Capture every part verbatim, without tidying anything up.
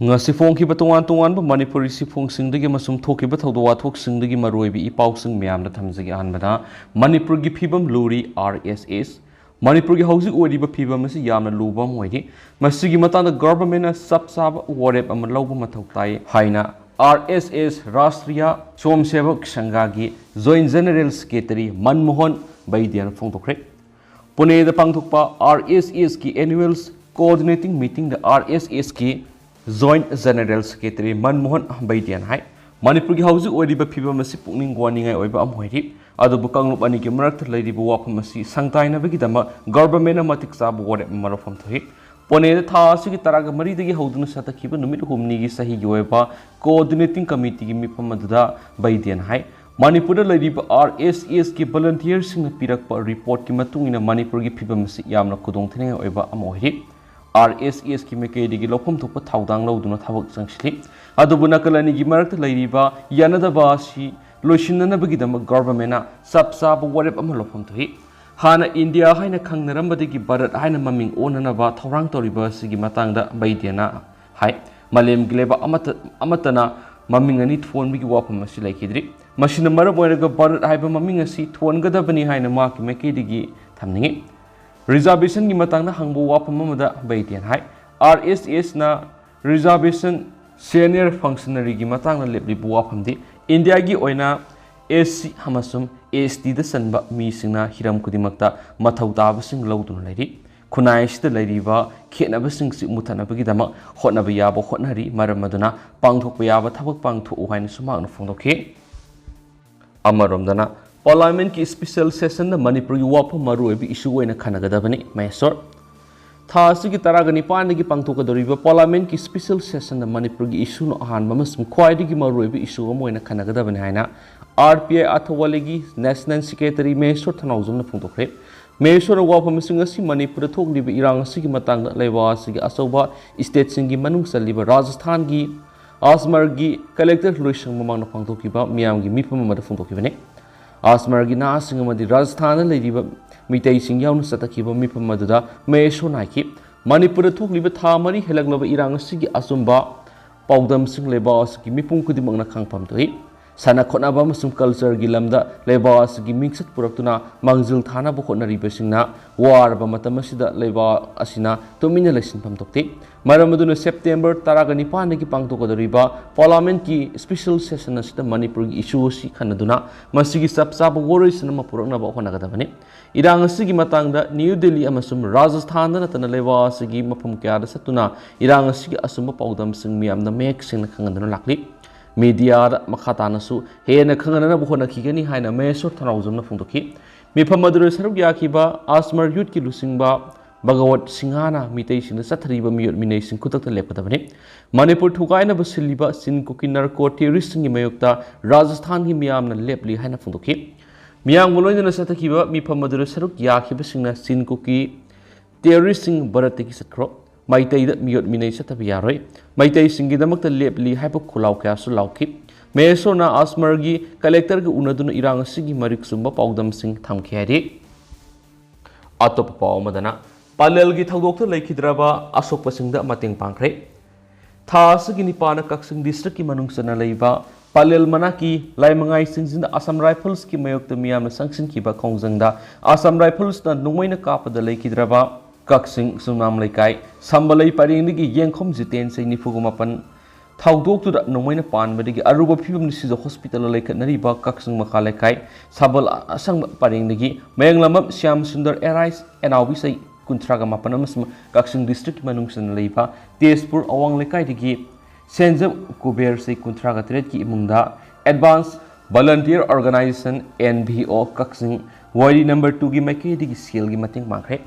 ꯉꯁꯤ ꯐꯣꯡꯈꯤꯕ ꯇꯣꯉꯥꯟ ꯇꯣꯉꯥꯟꯕ ꯃꯅꯤꯄꯨꯔꯤ ꯁꯤꯐꯣꯡꯁꯤꯡꯗꯒꯤ ꯑꯃꯁꯨꯡ ꯊꯣꯛꯈꯤꯕ ꯊꯧꯗꯣꯛ ꯋꯥꯊꯣꯛꯁꯤꯡꯗꯒꯤ ꯃꯔꯨꯑꯣꯏꯕ ꯏ ꯄꯥꯎꯁꯤꯡ ꯃꯌꯥꯝꯗ ꯊꯝꯖꯒꯦ꯫ ꯑꯍꯥꯟꯕꯗ, ꯃꯅꯤꯄꯨꯔꯒꯤ ꯐꯤꯕꯝ ꯂꯨꯔꯤ, ꯑꯥꯔ ꯑꯦꯁ ꯑꯦꯁ꯫ ꯃꯅꯤꯄꯨꯔꯒꯤ ꯍꯧꯖꯤꯛ ꯑꯣꯏꯔꯤꯕ ꯐꯤꯕꯝ ꯑꯁꯤ ꯌꯥꯝꯅ ꯂꯨꯕ ꯑꯃ ꯑꯣꯏꯔꯤ꯫ ꯃꯁꯤꯒꯤ ꯃꯇꯥꯡꯗ ꯒꯚꯔꯟꯃꯦꯟꯠꯅ ꯆꯞ ꯆꯥꯕ ꯋꯥꯔꯦꯞ ꯑꯃ ꯂꯧꯕ ꯃꯊꯧ ꯇꯥꯏ ꯍꯥꯏꯅ ꯑꯥꯔ ꯑꯦꯁ ꯑꯦꯁ, Rashtriya ꯁ꯭ꯋꯌꯝꯁꯦꯕꯛ ꯁꯪꯘꯒꯤ joint general secretary Manmohan ꯕꯩꯗ꯭ꯌꯅ ꯐꯣꯡꯗꯣꯛꯈ꯭ꯔꯦ꯫ ꯄꯨꯅꯦꯗ ꯄꯥꯡꯊꯣꯛꯄ ꯑꯥꯔ ꯑꯦꯁ ꯑꯦꯁꯀꯤ ꯑꯦꯅꯨꯋꯦꯜ ꯀꯣꯑꯣꯔꯗꯤꯅꯦꯇꯤꯡ ꯃꯤꯇꯤꯡꯗ ꯑꯥꯔ ꯑꯦꯁ ꯑꯦꯁꯀꯤ ꯖꯣꯏꯟꯠ ꯖꯦꯅꯔꯦꯜ ꯁꯦꯀ꯭ꯔꯦꯇꯔꯤ ꯃꯟꯃꯣꯍꯟ ꯕꯩꯗ꯭ꯌꯅ ꯍꯥꯏ, ꯃꯅꯤꯄꯨꯔꯒꯤ ꯍꯧꯖꯤꯛ ꯑꯣꯏꯔꯤꯕ ꯐꯤꯕꯝ ꯑꯁꯤ ꯄꯨꯛꯅꯤꯡ ꯋꯥꯅꯤꯡꯉꯥꯏ ꯑꯣꯏꯕ ꯑꯃ ꯑꯣꯏꯔꯤ, ꯑꯗꯨꯕꯨ ꯀꯥꯡꯂꯨꯞ ꯑꯅꯤꯒꯤ ꯃꯔꯛꯇ ꯂꯩꯔꯤꯕ ꯋꯥꯐꯝ ꯑꯁꯤ ꯁꯪꯇꯥꯏꯅꯕꯒꯤꯗꯃꯛ ꯒꯚꯔꯟꯃꯦꯟꯠꯅ ꯃꯇꯤꯛ ꯆꯥꯕ ꯋꯥꯔꯦꯞ ꯑꯃ ꯂꯧꯐꯝ ꯊꯣꯛꯏ꯫ ꯄꯨꯅꯦꯗ ꯊꯥ ꯑꯁꯤꯒꯤ ꯇꯔꯥꯒ ꯃꯔꯤꯗꯒꯤ ꯍꯧꯗꯨꯅ ꯆꯠꯊꯈꯤꯕ ꯅꯨꯃꯤꯠ ꯍꯨꯝꯅꯤꯒꯤ ꯆꯍꯤꯒꯤ ꯑꯣꯏꯕ ꯀꯣꯑꯣꯔꯗꯤꯅꯦꯇꯤꯡ ꯀꯃꯤꯇꯤꯒꯤ ꯃꯤꯐꯝ ꯑꯗꯨꯗ ꯕꯩꯗ꯭ꯌꯅ ꯍꯥꯏ, ꯃꯅꯤꯄꯨꯔꯗ ꯂꯩꯔꯤꯕ ꯑꯥꯔ ꯑꯦꯁ ꯑꯦꯁꯀꯤ ꯚꯣꯂꯨꯟꯇꯤꯌꯔꯁꯤꯡꯅ ꯄꯤꯔꯛꯄ ꯔꯤꯄꯣꯔꯠꯀꯤ ꯃꯇꯨꯡ ꯏꯟꯅ ꯃꯅꯤꯄꯨꯔꯒꯤ ꯐꯤꯕꯝ ꯑꯁꯤ ꯌꯥꯝꯅ ꯈꯨꯗꯣꯡꯊꯤꯅꯤꯡꯉꯥꯏ ꯑꯣꯏꯕ ꯑꯃ ꯑꯣꯏꯔꯤ꯫ ꯑꯥꯔ ꯑꯦꯁ ꯑꯦꯁꯀꯤ ꯃꯥꯏꯀꯩꯗꯒꯤ ꯂꯧꯐꯝ ꯊꯣꯛꯄ ꯊꯧꯗꯥꯡ ꯂꯧꯗꯨꯅ ꯊꯕꯛ ꯆꯪꯁꯤꯜꯂꯤ꯫ ꯑꯗꯨꯕꯨ ꯅꯥꯀꯜ ꯑꯅꯤꯒꯤ ꯃꯔꯛꯇ ꯂꯩꯔꯤꯕ ꯌꯥꯅꯗꯕ ꯑꯁꯤ ꯂꯣꯏꯁꯤꯟꯅꯅꯕꯒꯤꯗꯃꯛ ꯒꯚꯔꯟꯃꯦꯟꯠꯅ ꯆꯞ ꯆꯥꯕ ꯋꯥꯔꯦꯞ ꯑꯃ ꯂꯧꯐꯝ ꯊꯣꯛꯏ꯫ ꯍꯥꯟꯅ ꯏꯟꯗꯤꯌꯥ ꯍꯥꯏꯅ ꯈꯪꯅꯔꯝꯕꯗꯒꯤ ꯚꯥꯔꯠ ꯍꯥꯏꯅ ꯃꯃꯤꯡ ꯑꯣꯟꯅꯅꯕ ꯊꯧꯔꯥꯡ ꯇꯧꯔꯤꯕ ꯑꯁꯤꯒꯤ ꯃꯇꯥꯡꯗ ꯕꯩꯗ꯭ꯌꯅ ꯍꯥꯏ, ꯃꯥꯂꯦꯝꯒꯤ ꯂꯩꯕꯥꯛ ꯑꯃꯠꯇ, ꯑꯃꯠꯇꯅ ꯃꯃꯤꯡ ꯑꯅꯤ ꯊꯣꯟꯕꯒꯤ ꯋꯥꯐꯝ ꯑꯁꯤ ꯂꯩꯈꯤꯗ꯭ꯔꯤ꯫ ꯃꯁꯤꯅ ꯃꯔꯝ ꯑꯣꯏꯔꯒ ꯚꯥꯔꯠ ꯍꯥꯏꯕ ꯃꯃꯤꯡ ꯑꯁꯤ ꯊꯣꯟꯒꯗꯕꯅꯤ ꯍꯥꯏꯅ ꯃꯍꯥꯛꯀꯤ ꯃꯥꯏꯀꯩꯗꯒꯤ ꯊꯝꯅꯤꯡꯏ꯫ ꯔꯤꯖꯥꯔꯕꯦꯁꯟꯒꯤ ꯃꯇꯥꯡꯗ ꯍꯪꯕ ꯋꯥꯐꯝ ꯑꯃꯗ ꯕꯩꯗ꯭ꯌꯅ ꯍꯥꯏ, ꯑꯥꯔ ꯑꯦꯁ ꯑꯦꯁꯅ ꯔꯤꯖꯥꯔꯕꯦꯁꯟ ꯁꯦꯅꯤꯌꯔ ꯐꯪꯁꯅꯔꯤꯒꯤ ꯃꯇꯥꯡꯗ ꯂꯦꯞꯂꯤꯕ ꯋꯥꯐꯝꯗꯤ ꯏꯟꯗꯤꯌꯥꯒꯤ ꯑꯣꯏꯅ ꯑꯦꯁ ꯁꯤ ꯑꯃꯁꯨꯡ ꯑꯦꯁ ꯇꯤꯗ ꯆꯟꯕ ꯃꯤꯁꯤꯡꯅ ꯍꯤꯔꯝ ꯈꯨꯗꯤꯡꯃꯛꯇ ꯃꯊꯧ ꯇꯥꯕꯁꯤꯡ ꯂꯧꯗꯨꯅ ꯂꯩꯔꯤ꯫ ꯈꯨꯟꯅꯥꯏ ꯑꯁꯤꯗ ꯂꯩꯔꯤꯕ ꯈꯦꯠꯅꯕꯁꯤꯡꯁꯤ ꯃꯨꯠꯊꯠꯅꯕꯒꯤꯗꯃꯛ ꯍꯣꯠꯅꯕ ꯌꯥꯕ ꯍꯣꯠꯅꯔꯤ, ꯃꯔꯝ ꯑꯗꯨꯅ ꯄꯥꯡꯊꯣꯛꯄ ꯌꯥꯕ ꯊꯕꯛ ꯄꯥꯡꯊꯣꯛꯎ ꯍꯥꯏꯅꯁꯨ ꯃꯍꯥꯛꯅ ꯐꯣꯡꯗꯣꯛꯈꯤ꯫ ꯑꯃꯔꯣꯝꯗꯅ, ꯄꯥꯔꯂꯤꯌꯥꯃꯦꯟꯠꯀꯤ ꯁ꯭ꯄꯦꯁꯦꯜ ꯁꯦꯁꯟꯗ ꯃꯅꯤꯄꯨꯔꯒꯤ ꯋꯥꯐꯝ ꯃꯔꯨꯑꯣꯏꯕ ꯏꯁꯨ ꯑꯣꯏꯅ ꯈꯟꯅꯒꯗꯕꯅꯤ, ꯃꯍꯦꯁꯣꯔ꯫ ꯊꯥ ꯑꯁꯤꯒꯤ ꯇꯔꯥꯒ ꯅꯤꯄꯥꯟꯗꯒꯤ ꯄꯥꯡꯊꯣꯛꯀꯗꯧꯔꯤꯕ ꯄꯥꯔꯂꯤꯌꯥꯃꯦꯟꯠꯀꯤ ꯁ꯭ꯄꯦꯁꯦꯜ ꯁꯦꯁꯟꯗ ꯃꯅꯤꯄꯨꯔꯒꯤ ꯏꯁꯨꯅ ꯑꯍꯥꯟꯕ ꯑꯃꯁꯨꯡ ꯈ꯭ꯋꯥꯏꯗꯒꯤ ꯃꯔꯨꯑꯣꯏꯕ ꯏꯁꯨ ꯑꯃ ꯑꯣꯏꯅ ꯈꯟꯅꯒꯗꯕꯅꯤ ꯍꯥꯏꯅ ꯑꯥꯔ ꯄꯤ ꯑꯥꯏ ꯑꯊꯋꯥꯂꯤꯒꯤ ꯅꯦꯁꯅꯦꯜ ꯁꯦꯀ꯭ꯔꯦꯇꯔꯤ ꯃꯍꯦꯁꯣꯔ ꯊꯧꯅꯥꯎꯖꯝꯅ ꯐꯣꯡꯗꯣꯛꯈ꯭ꯔꯦ꯫ ꯃꯍꯦꯁꯣꯔꯅ ꯋꯥꯐꯝꯁꯤꯡ ꯑꯁꯤ ꯃꯅꯤꯄꯨꯔꯗ ꯊꯣꯛꯂꯤꯕ ꯏꯔꯥꯡ ꯑꯁꯤꯒꯤ ꯃꯇꯥꯡꯗ ꯂꯩꯕꯥꯛ ꯑꯁꯤꯒꯤ ꯑꯆꯧꯕ ꯁ꯭ꯇꯦꯠꯁꯤꯡꯒꯤ ꯃꯅꯨꯡ ꯆꯜꯂꯤꯕ ꯔꯥꯖꯁꯊꯥꯟꯒꯤ ꯑꯖꯃꯔꯒꯤ ꯀꯂꯦꯛꯇꯔ ꯂꯣꯏꯁꯪ ꯃꯃꯥꯡꯗ ꯄꯥꯡꯊꯣꯛꯈꯤꯕ ꯃꯤꯌꯥꯝꯒꯤ ꯃꯤꯐꯝ ꯑꯃꯗ ꯐꯣꯡꯗꯣꯛꯈꯤꯕꯅꯤ꯫ ꯑꯖꯃꯔꯒꯤ ꯅꯍꯥꯁꯤꯡ ꯑꯃꯗꯤ ꯔꯥꯖꯁꯊꯥꯟꯗ ꯂꯩꯔꯤꯕ ꯃꯤꯇꯩꯁꯤꯡ ꯌꯥꯎꯅ ꯆꯠꯊꯈꯤꯕ ꯃꯤꯐꯝ ꯑꯗꯨꯗ ꯃꯍꯦꯁꯣꯔꯅ ꯍꯥꯏꯈꯤ, ꯃꯅꯤꯄꯨꯔꯗ ꯊꯣꯛꯂꯤꯕ ꯊꯥ ꯃꯔꯤ ꯍꯦꯜꯂꯛꯂꯕ ꯏꯔꯥꯡ ꯑꯁꯤꯒꯤ ꯑꯆꯨꯝꯕ ꯄꯥꯎꯗꯝꯁꯤꯡ ꯂꯩꯕꯥꯛ ꯑꯁꯤꯒꯤ ꯃꯤꯄꯨꯝ ꯈꯨꯗꯤꯡꯃꯛꯅ ꯈꯪꯐꯝ ꯊꯣꯛꯏ꯫ ꯁꯥꯟꯅ ꯈꯣꯠꯅꯕ ꯑꯃꯁꯨꯡ ꯀꯜꯆꯔꯒꯤ ꯂꯝꯗ ꯂꯩꯕꯥꯛ ꯑꯁꯤꯒꯤ ꯃꯤꯡꯆꯠ ꯄꯨꯔꯛꯇꯨꯅ ꯃꯥꯡꯖꯤꯜ ꯊꯥꯅꯕ ꯍꯣꯠꯅꯔꯤꯕꯁꯤꯡꯅ ꯋꯥꯔꯕ ꯃꯇꯝ ꯑꯁꯤꯗ ꯂꯩꯕꯥꯛ ꯑꯁꯤꯅ ꯇꯨꯃꯤꯟꯅ ꯂꯩꯁꯤꯟꯐꯝ ꯊꯣꯛꯇꯦ꯫ ꯃꯔꯝ ꯑꯗꯨꯅ ꯁꯦꯞꯇꯦꯝꯕꯔ ꯇꯔꯥꯒ ꯅꯤꯄꯥꯟꯗꯒꯤ ꯄꯥꯡꯊꯣꯛꯀꯗꯧꯔꯤꯕ ꯄꯥꯔꯂꯥꯃꯦꯟꯠꯀꯤ ꯁ꯭ꯄꯦꯁꯦꯜ ꯁꯦꯁꯟ ꯑꯁꯤꯗ ꯃꯅꯤꯄꯨꯔꯒꯤ ꯏꯁꯨ ꯑꯁꯤ ꯈꯟꯅꯗꯨꯅ ꯃꯁꯤꯒꯤ ꯆꯞ ꯆꯥꯕ ꯋꯥꯔꯣꯏꯁꯤꯟ ꯑꯃ ꯄꯨꯔꯛꯅꯕ ꯍꯣꯠꯅꯒꯗꯕꯅꯤ꯫ ꯏꯔꯥꯡ ꯑꯁꯤꯒꯤ ꯃꯇꯥꯡꯗ ꯅ꯭ꯌꯨ ꯗꯤꯜꯂꯤ ꯑꯃꯁꯨꯡ ꯔꯥꯖꯁꯊꯥꯟꯗ ꯅꯠꯇꯅ ꯂꯩꯕꯥꯛ ꯑꯁꯤꯒꯤ ꯃꯐꯝ ꯀꯌꯥꯗ ꯆꯠꯇꯨꯅ ꯏꯔꯥꯡ ꯑꯁꯤꯒꯤ ꯑꯆꯨꯝꯕ ꯄꯥꯎꯗꯝꯁꯤꯡ ꯃꯤꯌꯥꯝꯗ ꯃꯌꯦꯛ ꯁꯦꯡꯅ ꯈꯪꯍꯟꯗꯨꯅ ꯂꯥꯛꯂꯤ꯫ ꯃꯤꯗꯤꯌꯥꯗ ꯃꯈꯥ ꯇꯥꯅꯁꯨ ꯍꯦꯟꯅ ꯈꯪꯍꯟꯅꯅꯕ ꯍꯣꯠꯅꯈꯤꯒꯅꯤ ꯍꯥꯏꯅ ꯃꯍꯦꯁꯣꯔ ꯊꯧꯅꯥꯎꯖꯝꯅ ꯐꯣꯡꯗꯣꯛꯈꯤ꯫ ꯃꯤꯐꯝ ꯑꯗꯨꯗ ꯁꯔꯨꯛ ꯌꯥꯈꯤꯕ ꯑꯁꯃꯔ ꯌꯨꯠꯀꯤ ꯂꯨꯆꯤꯡꯕ ꯚꯒꯋꯠ ꯁꯤꯡꯍꯅ ꯃꯤꯇꯩꯁꯤꯡꯗ ꯆꯠꯊꯔꯤꯕ ꯃꯤꯑꯣꯠ ꯃꯤꯅꯩꯁꯤꯡ ꯈꯨꯗꯛꯇ ꯂꯦꯞꯀꯗꯕꯅꯤ꯫ ꯃꯅꯤꯄꯨꯔ ꯊꯨꯒꯥꯏꯅꯕ ꯁꯤꯜꯂꯤꯕ ꯆꯤꯟ ꯀꯨꯀꯤ ꯅꯥꯔꯀꯣ ꯇꯦꯔꯣꯔꯤꯁꯁꯤꯡꯒꯤ ꯃꯥꯌꯣꯛꯇ ꯔꯥꯖꯁꯊꯥꯟꯒꯤ ꯃꯤꯌꯥꯝꯅ ꯂꯦꯞꯂꯤ ꯍꯥꯏꯅ ꯐꯣꯡꯗꯣꯛꯈꯤ꯫ ꯃꯤꯌꯥꯝꯒ ꯂꯣꯏꯅꯅ ꯆꯠꯊꯈꯤꯕ ꯃꯤꯐꯝ ꯑꯗꯨꯗ ꯁꯔꯨꯛ ꯌꯥꯈꯤꯕꯁꯤꯡꯅ ꯆꯤꯟ ꯀꯨꯀꯤ ꯇꯦꯔꯣꯔꯤꯁꯁꯤꯡ ꯚꯥꯔꯠꯇꯒꯤ ꯆꯠꯈ꯭ꯔꯣ, ꯃꯩꯇꯩꯗ ꯃꯤꯑꯣꯠ ꯃꯤꯅꯩ ꯆꯠꯊꯕ ꯌꯥꯔꯣꯏ, ꯃꯩꯇꯩꯁꯤꯡꯒꯤꯗꯃꯛꯇ ꯂꯦꯞꯂꯤ ꯍꯥꯏꯕ ꯈꯣꯜꯂꯥꯎ ꯀꯌꯥꯁꯨ ꯂꯥꯎꯈꯤ꯫ ꯃꯍꯦꯁꯣꯔꯅ ꯑꯁꯃꯔꯒꯤ ꯀꯂꯦꯛꯇꯔꯒ ꯎꯅꯗꯨꯅ ꯏꯔꯥꯡ ꯑꯁꯤꯒꯤ ꯃꯔꯤꯛ ꯆꯨꯝꯕ ꯄꯥꯎꯗꯝꯁꯤꯡ ꯊꯝꯈꯤ ꯍꯥꯏꯔꯤ꯫ ꯑꯇꯣꯞꯄ ꯄꯥꯎ ꯑꯃꯗꯅ, ꯄꯂꯦꯜꯒꯤ ꯊꯧꯗꯣꯛꯇ ꯂꯩꯈꯤꯗ꯭ꯔꯕ ꯑꯁꯣꯛꯄꯁꯤꯡꯗ ꯃꯇꯦꯡ ꯄꯥꯡꯈ꯭ꯔꯦ꯫ ꯊꯥ ꯑꯁꯤꯒꯤ ꯅꯤꯄꯥꯟꯗ ꯀꯛꯆꯤꯡ ꯗꯤꯁꯇ꯭ꯔꯤꯛꯀꯤ ꯃꯅꯨꯡ ꯆꯟꯅ ꯂꯩꯕ ꯄꯂꯦꯜ ꯃꯅꯥꯛꯀꯤ ꯂꯥꯏꯃꯉꯥꯏ ꯆꯤꯡꯖꯤꯟꯗ ꯑꯁꯥꯝ ꯔꯥꯏꯐꯜꯁꯀꯤ ꯃꯥꯌꯣꯛꯇ ꯃꯤꯌꯥꯝꯅ ꯆꯪꯁꯤꯟꯈꯤꯕ ꯈꯣꯡꯖꯪꯗ ꯑꯁꯥꯝ ꯔꯥꯏꯐꯜꯁꯅ ꯅꯣꯡꯃꯩꯅ ꯀꯥꯞꯄꯗ ꯂꯩꯈꯤꯗ꯭ꯔꯕ ꯀꯛꯆꯤꯡ ꯁꯨꯝꯅꯥꯝ ꯂꯩꯀꯥꯏ ꯁꯝꯕꯂꯩ ꯄꯔꯦꯡꯗꯒꯤ ꯌꯦꯡꯈꯣꯝ ꯖꯤꯇꯦꯟ, ꯆꯍꯤ ꯅꯤꯐꯨꯒ ꯃꯥꯄꯟ, ꯊꯧꯗꯣꯛꯇꯨꯗ ꯅꯣꯡꯃꯩꯅ ꯄꯥꯟꯕꯗꯒꯤ ꯑꯔꯨꯕ ꯐꯤꯕꯝꯗ ꯁꯤꯖ ꯍꯣꯁꯄꯤꯇꯥꯜꯗ ꯂꯩꯈꯠꯅꯔꯤꯕ ꯀꯛꯆꯤꯡ ꯃꯈꯥ ꯂꯩꯀꯥꯏ ꯁꯕꯜ ꯑꯁꯪꯕ ꯄꯔꯦꯡꯗꯒꯤ ꯃꯌꯥꯡꯂꯝꯕꯝ ꯁ꯭ꯌꯥꯝ ꯁꯨꯟꯗꯔ ꯑꯦꯔꯥꯏꯁ ꯑꯦꯅꯥꯎꯕꯤ ꯆꯍꯤ ꯀꯨꯟꯊ꯭ꯔꯥꯒ ꯃꯥꯄꯟ ꯑꯃꯁꯨꯡ ꯀꯛꯆꯤꯡ ꯗꯤꯁꯇ꯭ꯔꯤꯛꯀꯤ ꯃꯅꯨꯡ ꯆꯟꯅ ꯂꯩꯕ ꯇꯦꯖꯄꯨꯔ ꯑꯋꯥꯡ ꯂꯩꯀꯥꯏꯗꯒꯤ ꯁꯦꯟꯖꯝ ꯀꯨꯕꯦꯔ ꯆꯍꯤ ꯀꯨꯟꯊ꯭ꯔꯥꯒ ꯇꯔꯦꯠꯀꯤ ꯏꯃꯨꯡꯗ Advanced Volunteer Organization, N V O, ꯀꯛꯆꯤꯡ ꯋꯥꯏꯔꯤ ꯅꯝꯕꯔ ꯇꯨꯒꯤ ꯃꯥꯏꯀꯩꯗꯒꯤ ꯁꯦꯜꯒꯤ ꯃꯇꯦꯡ ꯄꯥꯡꯈ꯭ꯔꯦ꯫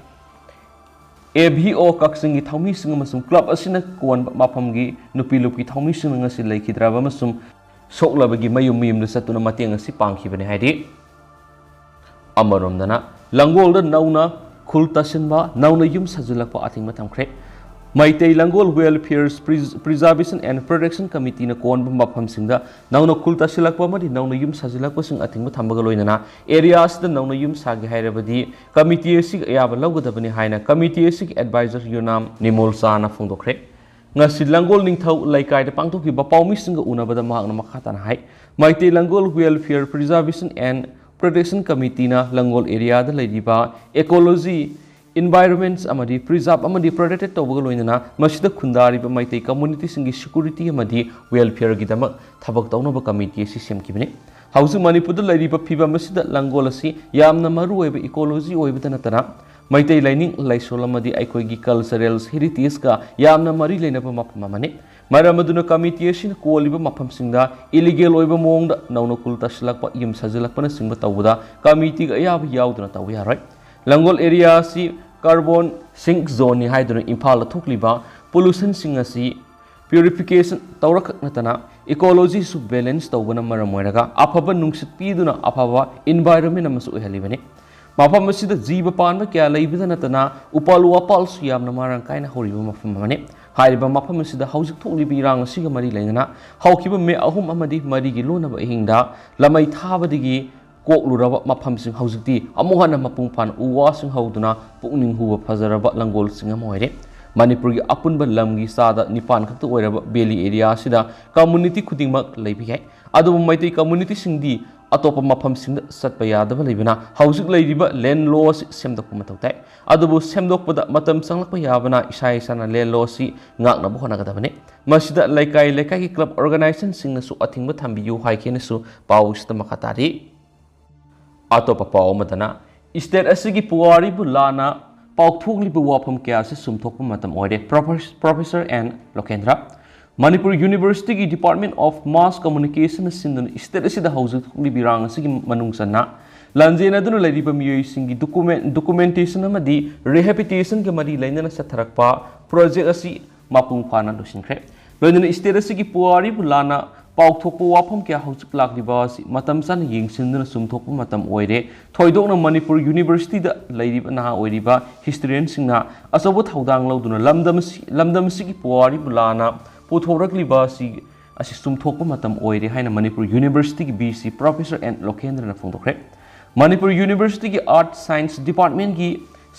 A V O ꯀꯛꯆꯤꯡꯒꯤ ꯊꯧꯃꯤꯁꯤꯡ ꯑꯃꯁꯨꯡ ꯀ꯭ꯂꯕ ꯑꯁꯤꯅ ꯀꯣꯟꯕ ꯃꯐꯝꯒꯤ ꯅꯨꯄꯤ ꯂꯨꯞꯀꯤ ꯊꯧꯃꯤꯁꯤꯡꯅ ꯉꯁꯤ ꯂꯩꯈꯤꯗ꯭ꯔꯕ ꯑꯃꯁꯨꯡ ꯁꯣꯛꯂꯕꯒꯤ ꯃꯌꯨꯝ ꯃꯌꯨꯝꯗ ꯆꯠꯇꯨꯅ ꯃꯇꯦꯡ ꯑꯁꯤ ꯄꯥꯡꯈꯤꯕꯅꯤ ꯍꯥꯏꯔꯤ꯫ ꯑꯃꯔꯣꯝꯗꯅ, ꯂꯥꯡꯒꯣꯜꯗ ꯅꯧꯅ ꯈꯨꯜ ꯇꯥꯁꯤꯟꯕ, ꯅꯧꯅ ꯌꯨꯝ ꯁꯥꯖꯤꯜꯂꯛꯄ ꯑꯊꯤꯡꯕ ꯊꯝꯈ꯭ꯔꯦ꯫ Meitei ꯂꯪꯒꯣꯜ Welfare Preservation and Protection Committeeꯅ ꯀꯣꯟꯕ ꯃꯐꯝꯁꯤꯡꯗ ꯅꯧꯅ ꯈꯨꯜ ꯇꯥꯁꯤꯜꯂꯛꯄ ꯑꯃꯗꯤ ꯅꯧꯅ ꯌꯨꯝ ꯁꯥꯖꯤꯜꯂꯛꯄꯁꯤꯡ ꯑꯊꯤꯡꯕ ꯊꯝꯕꯒ ꯂꯣꯏꯅꯅ area ꯑꯁꯤꯗ ꯅꯧꯅ ꯌꯨꯝ ꯁꯥꯒꯦ ꯍꯥꯏꯔꯕꯗꯤ committee ꯑꯁꯤꯒꯤ ꯑꯌꯥꯕ ꯂꯧꯒꯗꯕꯅꯤ ꯍꯥꯏꯅ committee ꯑꯁꯤꯒꯤ advisor ꯌꯨꯅꯥꯝ ꯅꯤꯃꯣꯜꯆꯥꯅ ꯐꯣꯡꯗꯣꯛꯈ꯭ꯔꯦ꯫ ꯉꯁꯤ ꯂꯪꯒꯣꯜ ꯅꯤꯡꯊꯧ ꯂꯩꯀꯥꯏꯗ ꯄꯥꯡꯊꯣꯛꯈꯤꯕ ꯄꯥꯎꯃꯤꯁꯤꯡꯒ ꯎꯅꯕꯗ ꯃꯍꯥꯛꯅ ꯃꯈꯥ ꯇꯥꯅ ꯍꯥꯏ, Meitei ꯂꯪꯒꯣꯜ Welfare Preservation and Protection Committeeꯅ ꯂꯪꯒꯣꯜ areaꯗ ꯂꯩꯔꯤꯕ ecology, environments ꯑꯃꯗꯤ preserve ꯑꯃꯗꯤ protected ꯇꯧꯕꯒ ꯂꯣꯏꯅꯅ ꯃꯁꯤꯗ ꯈꯨꯟꯗꯥꯔꯤꯕ ꯃꯩꯇꯩ communityꯁꯤꯡꯒꯤ security ꯑꯃꯗꯤ welfareꯒꯤꯗꯃꯛ ꯊꯕꯛ ꯇꯧꯅꯕ committee ꯑꯁꯤ ꯁꯦꯝꯈꯤꯕꯅꯤ꯫ ꯍꯧꯖꯤꯛ ꯃꯅꯤꯄꯨꯔꯗ ꯂꯩꯔꯤꯕ ꯐꯤꯕꯝ ꯑꯁꯤꯗ ꯂꯪꯒꯣꯜ ꯑꯁꯤ ꯌꯥꯝꯅ ꯃꯔꯨꯑꯣꯏꯕ ecology ꯑꯣꯏꯕꯇ ꯅꯠꯇꯅ ꯃꯩꯇꯩ ꯂꯥꯏꯅꯤꯡ ꯂꯥꯏꯁꯣꯜ ꯑꯃꯗꯤ ꯑꯩꯈꯣꯏꯒꯤ cultural heritageꯀ ꯌꯥꯝꯅ ꯃꯔꯤ ꯂꯩꯅꯕ ꯃꯐꯝ ꯑꯃꯅꯤ꯫ ꯃꯔꯝ ꯑꯗꯨꯅ committee ꯑꯁꯤꯅ ꯀꯣꯜꯂꯤꯕ ꯃꯐꯝꯁꯤꯡꯗ illegal ꯑꯣꯏꯕ ꯃꯑꯣꯡꯗ ꯅꯧꯅ ꯈꯨꯜ ꯇꯥꯁꯤꯜꯂꯛꯄ, ꯌꯨꯝ ꯁꯥꯖꯤꯜꯂꯛꯄꯅꯆꯤꯡꯕ ꯇꯧꯕꯗ committeeꯒ ꯑꯌꯥꯕ ꯌꯥꯎꯗꯅ ꯇꯧꯕ ꯌꯥꯔꯣꯏ꯫ ꯂꯪꯒꯣꯜ area ꯑꯁꯤ carbon sink zoneꯅꯤ ꯍꯥꯏꯗꯨꯅ ꯏꯝꯐꯥꯜꯗ ꯊꯣꯛꯂꯤꯕ pollutionꯁꯤꯡ ꯑꯁꯤ purification ꯇꯧꯔꯈꯛ ꯅꯠꯇꯅ ecologyꯁꯨ balance ꯇꯧꯕꯅ ꯃꯔꯝ ꯑꯣꯏꯔꯒ ꯑꯐꯕ ꯅꯨꯡꯁꯤꯠ ꯄꯤꯗꯨꯅ ꯑꯐꯕ environment ꯑꯃꯁꯨ ꯑꯣꯏꯍꯜꯂꯤꯕꯅꯤ꯫ ꯃꯐꯝ ꯑꯁꯤꯗ ꯖꯤꯕ ꯄꯥꯟꯕ ꯀꯌꯥ ꯂꯩꯕꯗ ꯅꯠꯇꯅ ꯎꯄꯥꯜ ꯋꯥꯄꯥꯜꯁꯨ ꯌꯥꯝꯅ ꯃꯔꯥꯡ ꯀꯥꯏꯅ ꯍꯧꯔꯤꯕ ꯃꯐꯝ ꯑꯃꯅꯤ꯫ ꯍꯥꯏꯔꯤꯕ ꯃꯐꯝ ꯑꯁꯤꯗ ꯍꯧꯖꯤꯛ ꯊꯣꯛꯂꯤꯕ ꯏꯔꯥꯡ ꯑꯁꯤꯒ ꯃꯔꯤ ꯂꯩꯅꯅ ꯍꯧꯈꯤꯕ ꯃꯦ ꯑꯍꯨꯝ ꯑꯃꯗꯤ ꯃꯔꯤꯒꯤ ꯂꯣꯟꯅꯕ ꯑꯍꯤꯡꯗ ꯂꯃꯩ ꯊꯥꯕꯗꯒꯤ ꯀꯣꯛꯂꯨꯔꯕ ꯃꯐꯝꯁꯤꯡ ꯍꯧꯖꯤꯛꯇꯤ ꯑꯃꯨꯛ ꯍꯟꯅ ꯃꯄꯨꯡ ꯐꯥꯅ ꯎ ꯋꯥꯁꯤꯡ ꯍꯧꯗꯨꯅ ꯄꯨꯛꯅꯤꯡ ꯍꯨꯕ ꯐꯖꯔꯕ ꯂꯪꯒꯣꯜꯁꯤꯡ ꯑꯃ ꯑꯣꯏꯔꯦ꯫ ꯃꯅꯤꯄꯨꯔꯒꯤ ꯑꯄꯨꯟꯕ ꯂꯝꯒꯤ ꯆꯥꯗ ꯅꯤꯄꯥꯟ ꯈꯛꯇ ꯑꯣꯏꯔꯕ valley area ꯑꯁꯤꯗ community ꯈꯨꯗꯤꯡꯃꯛ ꯂꯩꯕ ꯌꯥꯏ꯫ ꯑꯗꯨꯕꯨ ꯃꯩꯇꯩ communityꯁꯤꯡꯗꯤ ꯑꯇꯣꯞꯄ ꯃꯐꯝꯁꯤꯡꯗ ꯆꯠꯄ ꯌꯥꯗꯕ ꯂꯩꯕꯅ ꯍꯧꯖꯤꯛ ꯂꯩꯔꯤꯕ land law ꯑꯁꯤ ꯁꯦꯝꯗꯣꯛꯄ ꯃꯊꯧ ꯇꯥꯏ꯫ ꯑꯗꯨꯕꯨ ꯁꯦꯝꯗꯣꯛꯄꯗ ꯃꯇꯝ ꯆꯪꯂꯛꯄ ꯌꯥꯕꯅ ꯏꯁꯥ ꯏꯁꯥꯅ land law ꯑꯁꯤ ꯉꯥꯛꯅꯕ ꯍꯣꯠꯅꯒꯗꯕꯅꯤ꯫ ꯃꯁꯤꯗ ꯂꯩꯀꯥꯏ ꯂꯩꯀꯥꯏꯒꯤ club organizationꯁꯤꯡꯅꯁꯨ ꯑꯊꯤꯡꯕ ꯊꯝꯕꯤꯌꯨ ꯍꯥꯏꯈꯤꯅꯁꯨ ꯄꯥꯎ ꯑꯁꯤꯗ ꯃꯈꯥ ꯇꯥꯔꯤ꯫ ꯑꯇꯣꯞꯄ ꯄꯥꯎ ꯑꯃꯗꯅ, state ꯑꯁꯤꯒꯤ ꯄꯨꯋꯥꯔꯤꯕꯨ ꯂꯥꯟꯅ ꯄꯥꯎꯊꯣꯛꯂꯤꯕ ꯋꯥꯐꯝ ꯀꯌꯥ ꯑꯁꯤ ꯆꯨꯝꯊꯣꯛꯄ ꯃꯇꯝ ꯑꯣꯏꯔꯦ, Professor N ꯂꯣꯀꯦꯟꯗ꯭ꯔ꯫ Manipur Universityꯒꯤ Department of Mass Communicationꯅ ꯁꯤꯟꯗꯨꯅ state ꯑꯁꯤꯗ ꯍꯧꯖꯤꯛ ꯊꯣꯛꯂꯤꯕ ꯏꯔꯥꯡ ꯑꯁꯤꯒꯤ ꯃꯅꯨꯡ ꯆꯟꯅ ꯂꯥꯟꯖꯦꯟꯅꯗꯨꯅ ꯂꯩꯔꯤꯕ ꯃꯤꯑꯣꯏꯁꯤꯡꯒꯤ document, documentation ꯑꯃꯗꯤ rehabilitationꯒ ꯃꯔꯤ ꯂꯩꯅꯅ ꯆꯠꯊꯔꯛꯄ project ꯑꯁꯤ ꯃꯄꯨꯡ ꯐꯥꯅ ꯂꯣꯏꯁꯤꯟꯈ꯭ꯔꯦ꯫ ꯂꯣꯏꯅꯅ state ꯑꯁꯤꯒꯤ ꯄꯨꯋꯥꯔꯤꯕꯨ ꯂꯥꯟꯅ ꯄꯥꯎꯊꯣꯛꯄ ꯋꯥꯐꯝ ꯀꯌꯥ ꯍꯧꯖꯤꯛ ꯂꯥꯛꯂꯤꯕ ꯑꯁꯤ ꯃꯇꯝ ꯆꯥꯅ ꯌꯦꯡꯁꯤꯟꯗꯨꯅ ꯆꯨꯝꯊꯣꯛꯄ ꯃꯇꯝ ꯑꯣꯏꯔꯦ꯫ ꯊꯣꯏꯗꯣꯛꯅ ꯃꯅꯤꯄꯨꯔ ꯌꯨꯅꯤꯚꯔꯁꯤꯇꯤꯗ ꯂꯩꯔꯤꯕ ꯅꯍꯥ ꯑꯣꯏꯔꯤꯕ ꯍꯤꯁꯇꯣꯔꯤꯌꯟꯁꯤꯡꯅ ꯑꯆꯧꯕ ꯊꯧꯗꯥꯡ ꯂꯧꯗꯨꯅ ꯂꯝꯗꯝ ꯑꯁꯤ, ꯂꯝꯗꯝ ꯑꯁꯤꯒꯤ ꯄꯨꯋꯥꯔꯤꯕꯨ ꯂꯥꯟꯅ ꯄꯨꯊꯣꯔꯛꯂꯤꯕ ꯑꯁꯤ, ꯑꯁꯤ ꯆꯨꯝꯊꯣꯛꯄ ꯃꯇꯝ ꯑꯣꯏꯔꯦ ꯍꯥꯏꯅ ꯃꯅꯤꯄꯨꯔ ꯌꯨꯅꯤꯚꯔꯁꯤꯇꯤꯒꯤ ꯚꯤ ꯁꯤ ꯄ꯭ꯔꯣꯐꯦꯁꯔ ꯑꯦꯟ ꯂꯣꯀꯦꯟꯗ꯭ꯔꯅ ꯐꯣꯡꯗꯣꯛꯈ꯭ꯔꯦ꯫ ꯃꯅꯤꯄꯨꯔ ꯌꯨꯅꯤꯚꯔꯁꯤꯇꯤꯒꯤ ꯑꯥꯔꯠ ꯁꯥꯏꯟꯁ ꯗꯤꯄꯥꯔꯠꯃꯦꯟꯒꯤ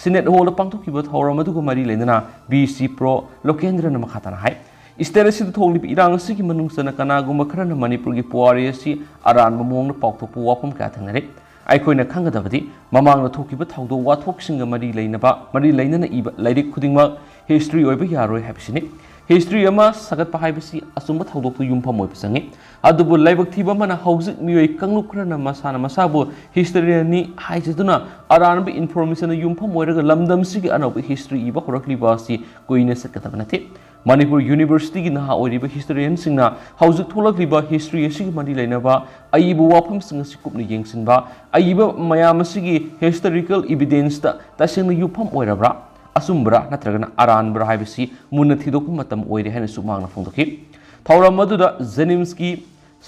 ꯁꯤꯅꯦꯠ ꯍꯣꯜꯗ ꯄꯥꯡꯊꯣꯛꯈꯤꯕ ꯊꯧꯔꯝ ꯑꯗꯨꯒ ꯃꯔꯤ ꯂꯩꯅꯅ ꯚꯤ ꯁꯤ ꯄ꯭ꯔꯣ ꯂꯣꯀꯦꯟꯗ꯭ꯔꯅ ꯃꯈꯥ ꯇꯥꯅ ꯍꯥꯏ, ꯏꯁꯇꯦꯠ ꯑꯁꯤꯗ ꯊꯣꯛꯂꯤꯕ ꯏꯔꯥꯡ ꯑꯁꯤꯒꯤ ꯃꯅꯨꯡ ꯆꯟꯅ ꯀꯅꯥꯒꯨꯝꯕ ꯈꯔꯅ ꯃꯅꯤꯄꯨꯔꯒꯤ ꯄꯨꯋꯥꯔꯤ ꯑꯁꯤ ꯑꯔꯥꯟꯕ ꯃꯑꯣꯡꯗ ꯄꯥꯎꯊꯣꯛꯄ ꯋꯥꯐꯝ ꯀꯌꯥ ꯊꯦꯡꯅꯔꯤ꯫ ꯑꯩꯈꯣꯏꯅ ꯈꯪꯒꯗꯕꯗꯤ ꯃꯃꯥꯡꯗ ꯊꯣꯛꯈꯤꯕ ꯊꯧꯗꯣꯛ ꯋꯥꯊꯣꯛꯁꯤꯡꯒ ꯃꯔꯤ ꯂꯩꯅꯕ, ꯃꯔꯤ ꯂꯩꯅꯅ ꯏꯕ ꯂꯥꯏꯔꯤꯛ ꯈꯨꯗꯤꯡꯃꯛ ꯍꯤꯁꯇ꯭ꯔꯤ ꯑꯣꯏꯕ ꯌꯥꯔꯣꯏ ꯍꯥꯏꯕꯁꯤꯅꯤ꯫ ꯍꯤꯁꯇ꯭ꯔꯤ ꯑꯃ ꯁꯥꯒꯠꯄ ꯍꯥꯏꯕꯁꯤ ꯑꯆꯨꯝꯕ ꯊꯧꯗꯣꯛꯇ ꯌꯨꯝꯐꯝ ꯑꯣꯏꯕ ꯆꯪꯏ꯫ ꯑꯗꯨꯕꯨ ꯂꯥꯏꯕꯛ ꯊꯤꯕ ꯑꯃꯅ ꯍꯧꯖꯤꯛ ꯃꯤꯑꯣꯏ ꯀꯥꯡꯂꯨꯞ ꯈꯔꯅ ꯃꯁꯥꯅ ꯃꯁꯥꯕꯨ ꯍꯤꯁꯇꯣꯔꯤꯌꯟꯅꯤ ꯍꯥꯏꯖꯗꯨꯅ ꯑꯔꯥꯟꯕ ꯏꯟꯐꯣꯔꯃꯦꯁꯟꯗ ꯌꯨꯝꯐꯝ ꯑꯣꯏꯔꯒ ꯂꯝꯗꯝꯁꯤꯒꯤ ꯑꯅꯧꯕ ꯍꯤꯁꯇ꯭ꯔꯤ ꯏꯕ ꯍꯧꯔꯛꯂꯤꯕ ꯑꯁꯤ ꯀꯨꯏꯅ ꯆꯠꯀꯗꯕ ꯅꯠꯇꯦ꯫ ꯃꯅꯤꯄꯨꯔ ꯌꯨꯅꯤꯚꯔꯁꯤꯇꯤꯒꯤ ꯅꯍꯥ ꯑꯣꯏꯔꯤꯕ ꯍꯤꯁꯇꯣꯔꯤꯌꯟꯁꯤꯡꯅ ꯍꯧꯖꯤꯛ ꯊꯣꯛꯂꯛꯂꯤꯕ ꯍꯤꯁꯇ꯭ꯔꯤ ꯑꯁꯤꯒ ꯃꯔꯤ ꯂꯩꯅꯕ ꯑꯏꯕ ꯋꯥꯐꯝꯁꯤꯡ ꯑꯁꯤ ꯀꯨꯞꯅ ꯌꯦꯡꯁꯤꯟꯕ, ꯑꯏꯕ ꯃꯌꯥꯝ ꯑꯁꯤꯒꯤ ꯍꯤꯁꯇꯣꯔꯤꯀꯦꯜ ꯏꯕꯤꯗꯦꯟꯁꯇ ꯇꯁꯦꯡꯅ ꯌꯨꯝꯐꯝ ꯑꯣꯏꯔꯕ꯭ꯔꯥ, ꯑꯆꯨꯝꯕꯔꯥ ꯅꯠꯇ꯭ꯔꯒꯅ ꯑꯔꯥꯟꯕꯔꯥ ꯍꯥꯏꯕꯁꯤ ꯃꯨꯟꯅ ꯊꯤꯗꯣꯛꯄ ꯃꯇꯝ ꯑꯣꯏꯔꯦ ꯍꯥꯏꯅꯁꯨ ꯃꯍꯥꯛꯅ ꯐꯣꯡꯗꯣꯛꯈꯤ꯫ ꯊꯧꯔꯝ ꯑꯗꯨꯗ ꯖꯦꯅꯤꯝꯁꯀꯤ